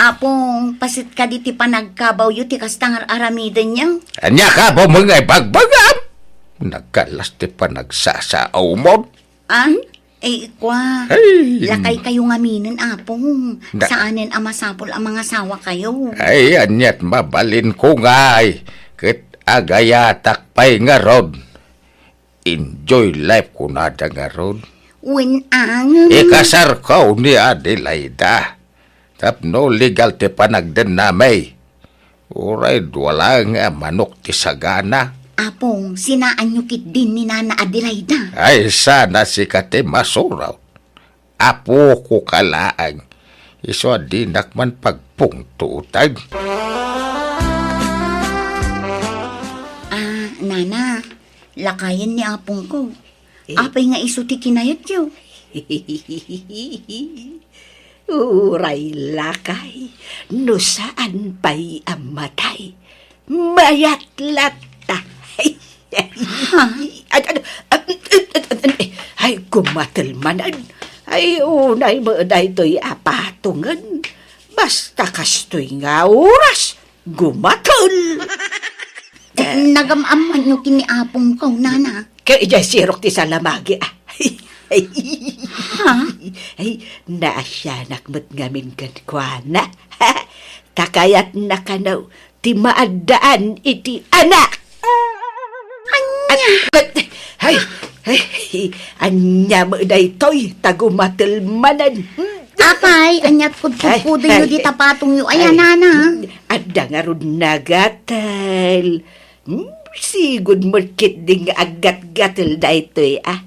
Apong, paset kadi ti panagkabawyo ti kasta nga ar-aramidenyo? Ania kabawmo nga ibagbagam? Nagkallas ti panagsasaawmon. An? Ay, ikua. Ay. Lakaykayo ngaminen, Apong. Da- Saanen a masapul a mangasawakayo. Ay, aniat mabalinko ngay. Ket agayatak pay ngarud. Enjoy life kunada ngarud. Wen, angem. Ikasarko ni Adelaida. Tapno legal ti panagdennami. Uray dua laeng a manok ti sagana. Apong, sinaanyo ketdin ni Nana Adelaida? Ay, sana sika ti masurot. Apoko ka laeng. Isu a dinak man pagpungtotan. Ah, Nana, lakayen ni apongko. Eh? Apay nga isu ti kinayatyo? Uray lakay, no saan pay a matay, mayat latta. Ha? Ay, ay, ay, ay, ay, ay, gumatel manen. Ay, unay met daytoy a patongen. Basta kastoy nga oras, gumatel. Nagam-ammanyo ken ni apongko, Nana. Ket idiay sirok ti salamagi, ah. Ha? Ay, naasianak met ngamin kenkuana. Ta kayatna kano ti maaddaan iti anak. Ania? At, at, ay, ay, ania met daytoy, ta gumatel manen. Apay, aniat kudkudkudenyo di tapatongyo aya, Nana? Adda ngarud nagatel. Hmm, sigud met ketdi nga aggatgatel daytoy, ah.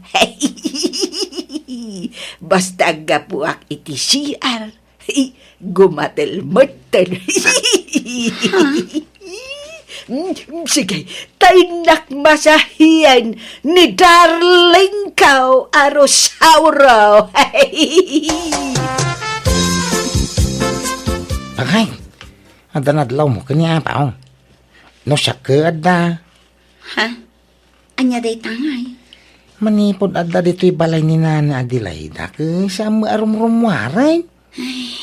Basta aggapuak iti C R, gumatel metten. Ha? Hmm, sige, ta innak masahian ni darling ko a Rosauro. Agay, adda nadlawmo ken ni Apo. No siak ket adda. Ha? Ania dayta ngay? Manipud adda ditoy balay ni Nana Adelaida, ket saan met a rumrummuaren. Ay.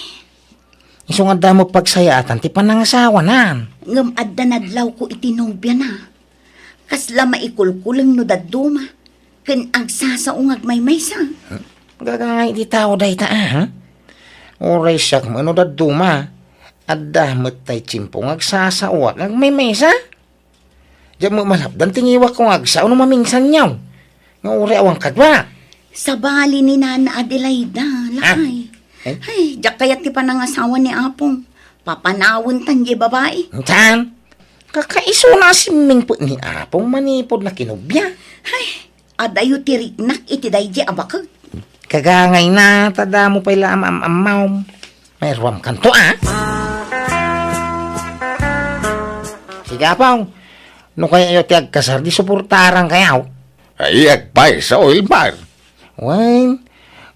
Isu nga adda met pagsayaatan ti panangasawanan. Ngem adda nadlawko iti nobiana. Kasla maikulkuleng no dadduma, ken agsasao nga agmaymaysa. Gagangay ti tao dayta, ah, ha? Uray siak met no dadduma, adda met tay tiempo nga agsasaoak nga agmaymaysa. Diak met malapdan ti ngiwakko nga agsao no maminsanyo nga uray awan kadua. Sabali ni Nana Adelaida, lakay. Ah. Eh? Ay, diak kayat ti panangasawa ni Apong. Papanawen tan diay babai. Saan? Kakaisuna a simmingpet ni Apong manipud nakinubia. Ay, adayo ti riknak iti daydi a baket. Kagangayna, ta damo pay la am-am-ammawm. Mairuamkanto, ah. Sige, Apong. No kayayo ti agkasar, di suportarankayo. Ay, agpayso, Elmer. Wen,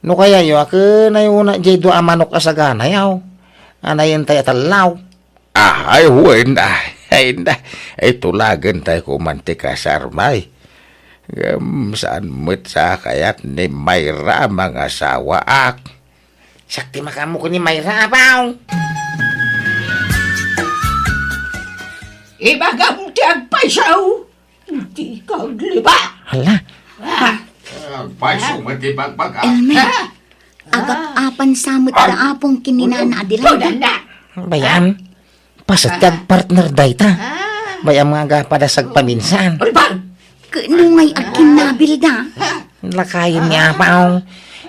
no kayayo, a ken ayuna diay dua a manok a saganayo. Anayen tay a tallaw. Ah, ay, wen, ah, ay, na, ay, tulagentay koman ti kasarmay. Ngem saan met sa kayat ni Mayra a mangasawaak. Siak ti makaammo ken ni Mayra, Apong. Ibagam ti agpayso, dika agliba. Hala. Ah, agpayso met ti bagbaga. Elmer, agap-apan sa met da Apong ken ni Nana Adelaida. Bayan, paset ti agpartner dayta. Bayan nga agapa da sagpaminsan. Ulbag! Ket no ngay agkinnabil da? Lakayen ni Apaw.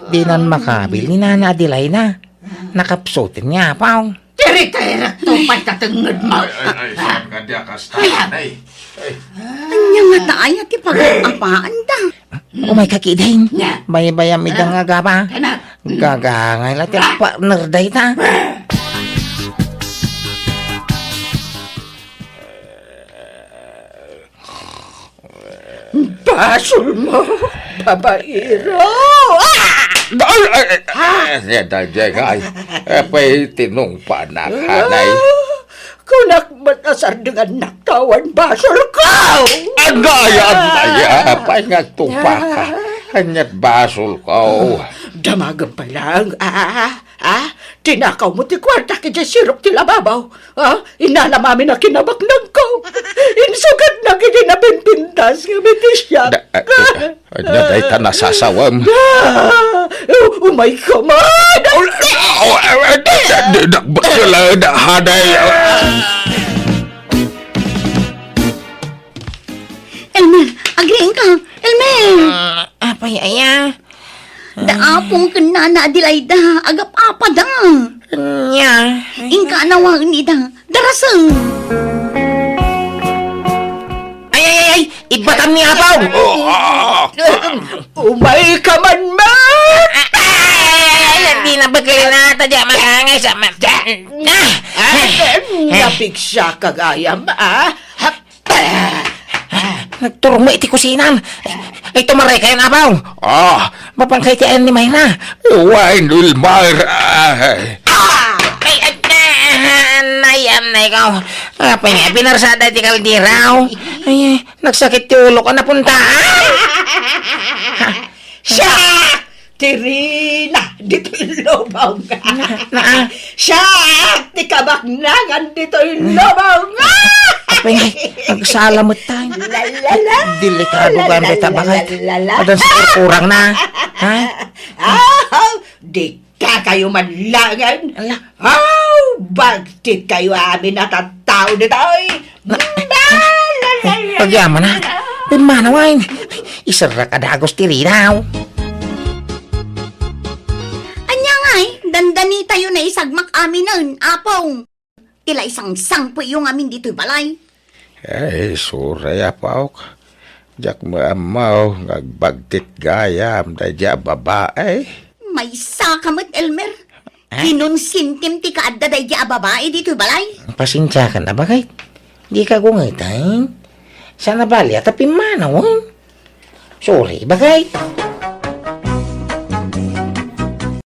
Dinan makabil ni Nana Adelaida. Nakapsuten ni Apaw. Tiritirek to pay ta tengnged mo. Ay, ay, ay, saan ka di akasta, ay. Ay. Anya nga ta aya ti pagap-apaan da? Umay ka kidin. Nya. Baybayam ida nga agapa. Anak. Gagangay la ti partner dayta. Basol mo, babaero! Ah! Ay, ay, ay, ay, ay, ay, ay, apay tinungpanak, hanay? Ah, kunak met a sardengannakto awan basolko! Agay, agay, apay nga agtungpaka? Ania't basolko? Damagem pay laeng, ah, ah, tinakawmo ti kuartak idiay sirok ti lababo. Ah, inalam amin a kinabaknangko. Insugatnak iti napimpintas nga mitisiak. Da-, ah, ah, ania dayta nasasawem? Ah, umayka man! Oh, ah, ah, di, di, di, dakbak ka lang, da-, haday. Elmer, agriingka! Elmer! Ah, apay aya? Da Apong ken Nana Adelaida, agap-apada. Nya. Inka a nawaen ida, darasem. Ay, ay, ay, ay! Ibbatam ni Apaw! Oh, ah, ah. Umayka man, ma! Ay, ay, ay, ay, di na bagay na, ta di makangay sa ma-, ah! Ah, napigsa ka gayam, ah? Nagturong met iti kusina. Ay, tumaray kayo, Apaw. Ah, mapan kayo ti ayan ni Mayra. Wen, Elmer. Ay. Ah! Ay, ay, ay, ay, ay, ko. Apay nga, pinarsada ti kaldero. Ay, nagsakit ti ulo ko, napunta. Siak ti rina ditoy lubong. Na, na, ah. Siak ti kabaknangan ditoy lubong. Apay nga, agsala met tayo. La, la, la. Delikado ka, la, la, Beta, la, bakit? La, la, la. Adan sa kurang na. Ha? Ah, di ka kayo manlangan. Ala. Aw, bagtit kayo amin a tattao ditoy. Na, la, la, la, la, agyaman na. Pimanawan. Iserrak a dagos ti rinaw. Anya ngay, dandani tayo na isagmak aminen, Apong. Ila isangsangpo iyo ngamin ditoy balay. Ay, suray, Apok. Diak maammo nga agbagtit gayam daydi a babae. Maysa ka met, Elmer. Ha? Kinonsintim ti kaadda daydi a babae ditoy balay. Pasensiakan a, bakit? Di ka gungeten. Sana bali, ata pimmanawen. Sorry, bakit?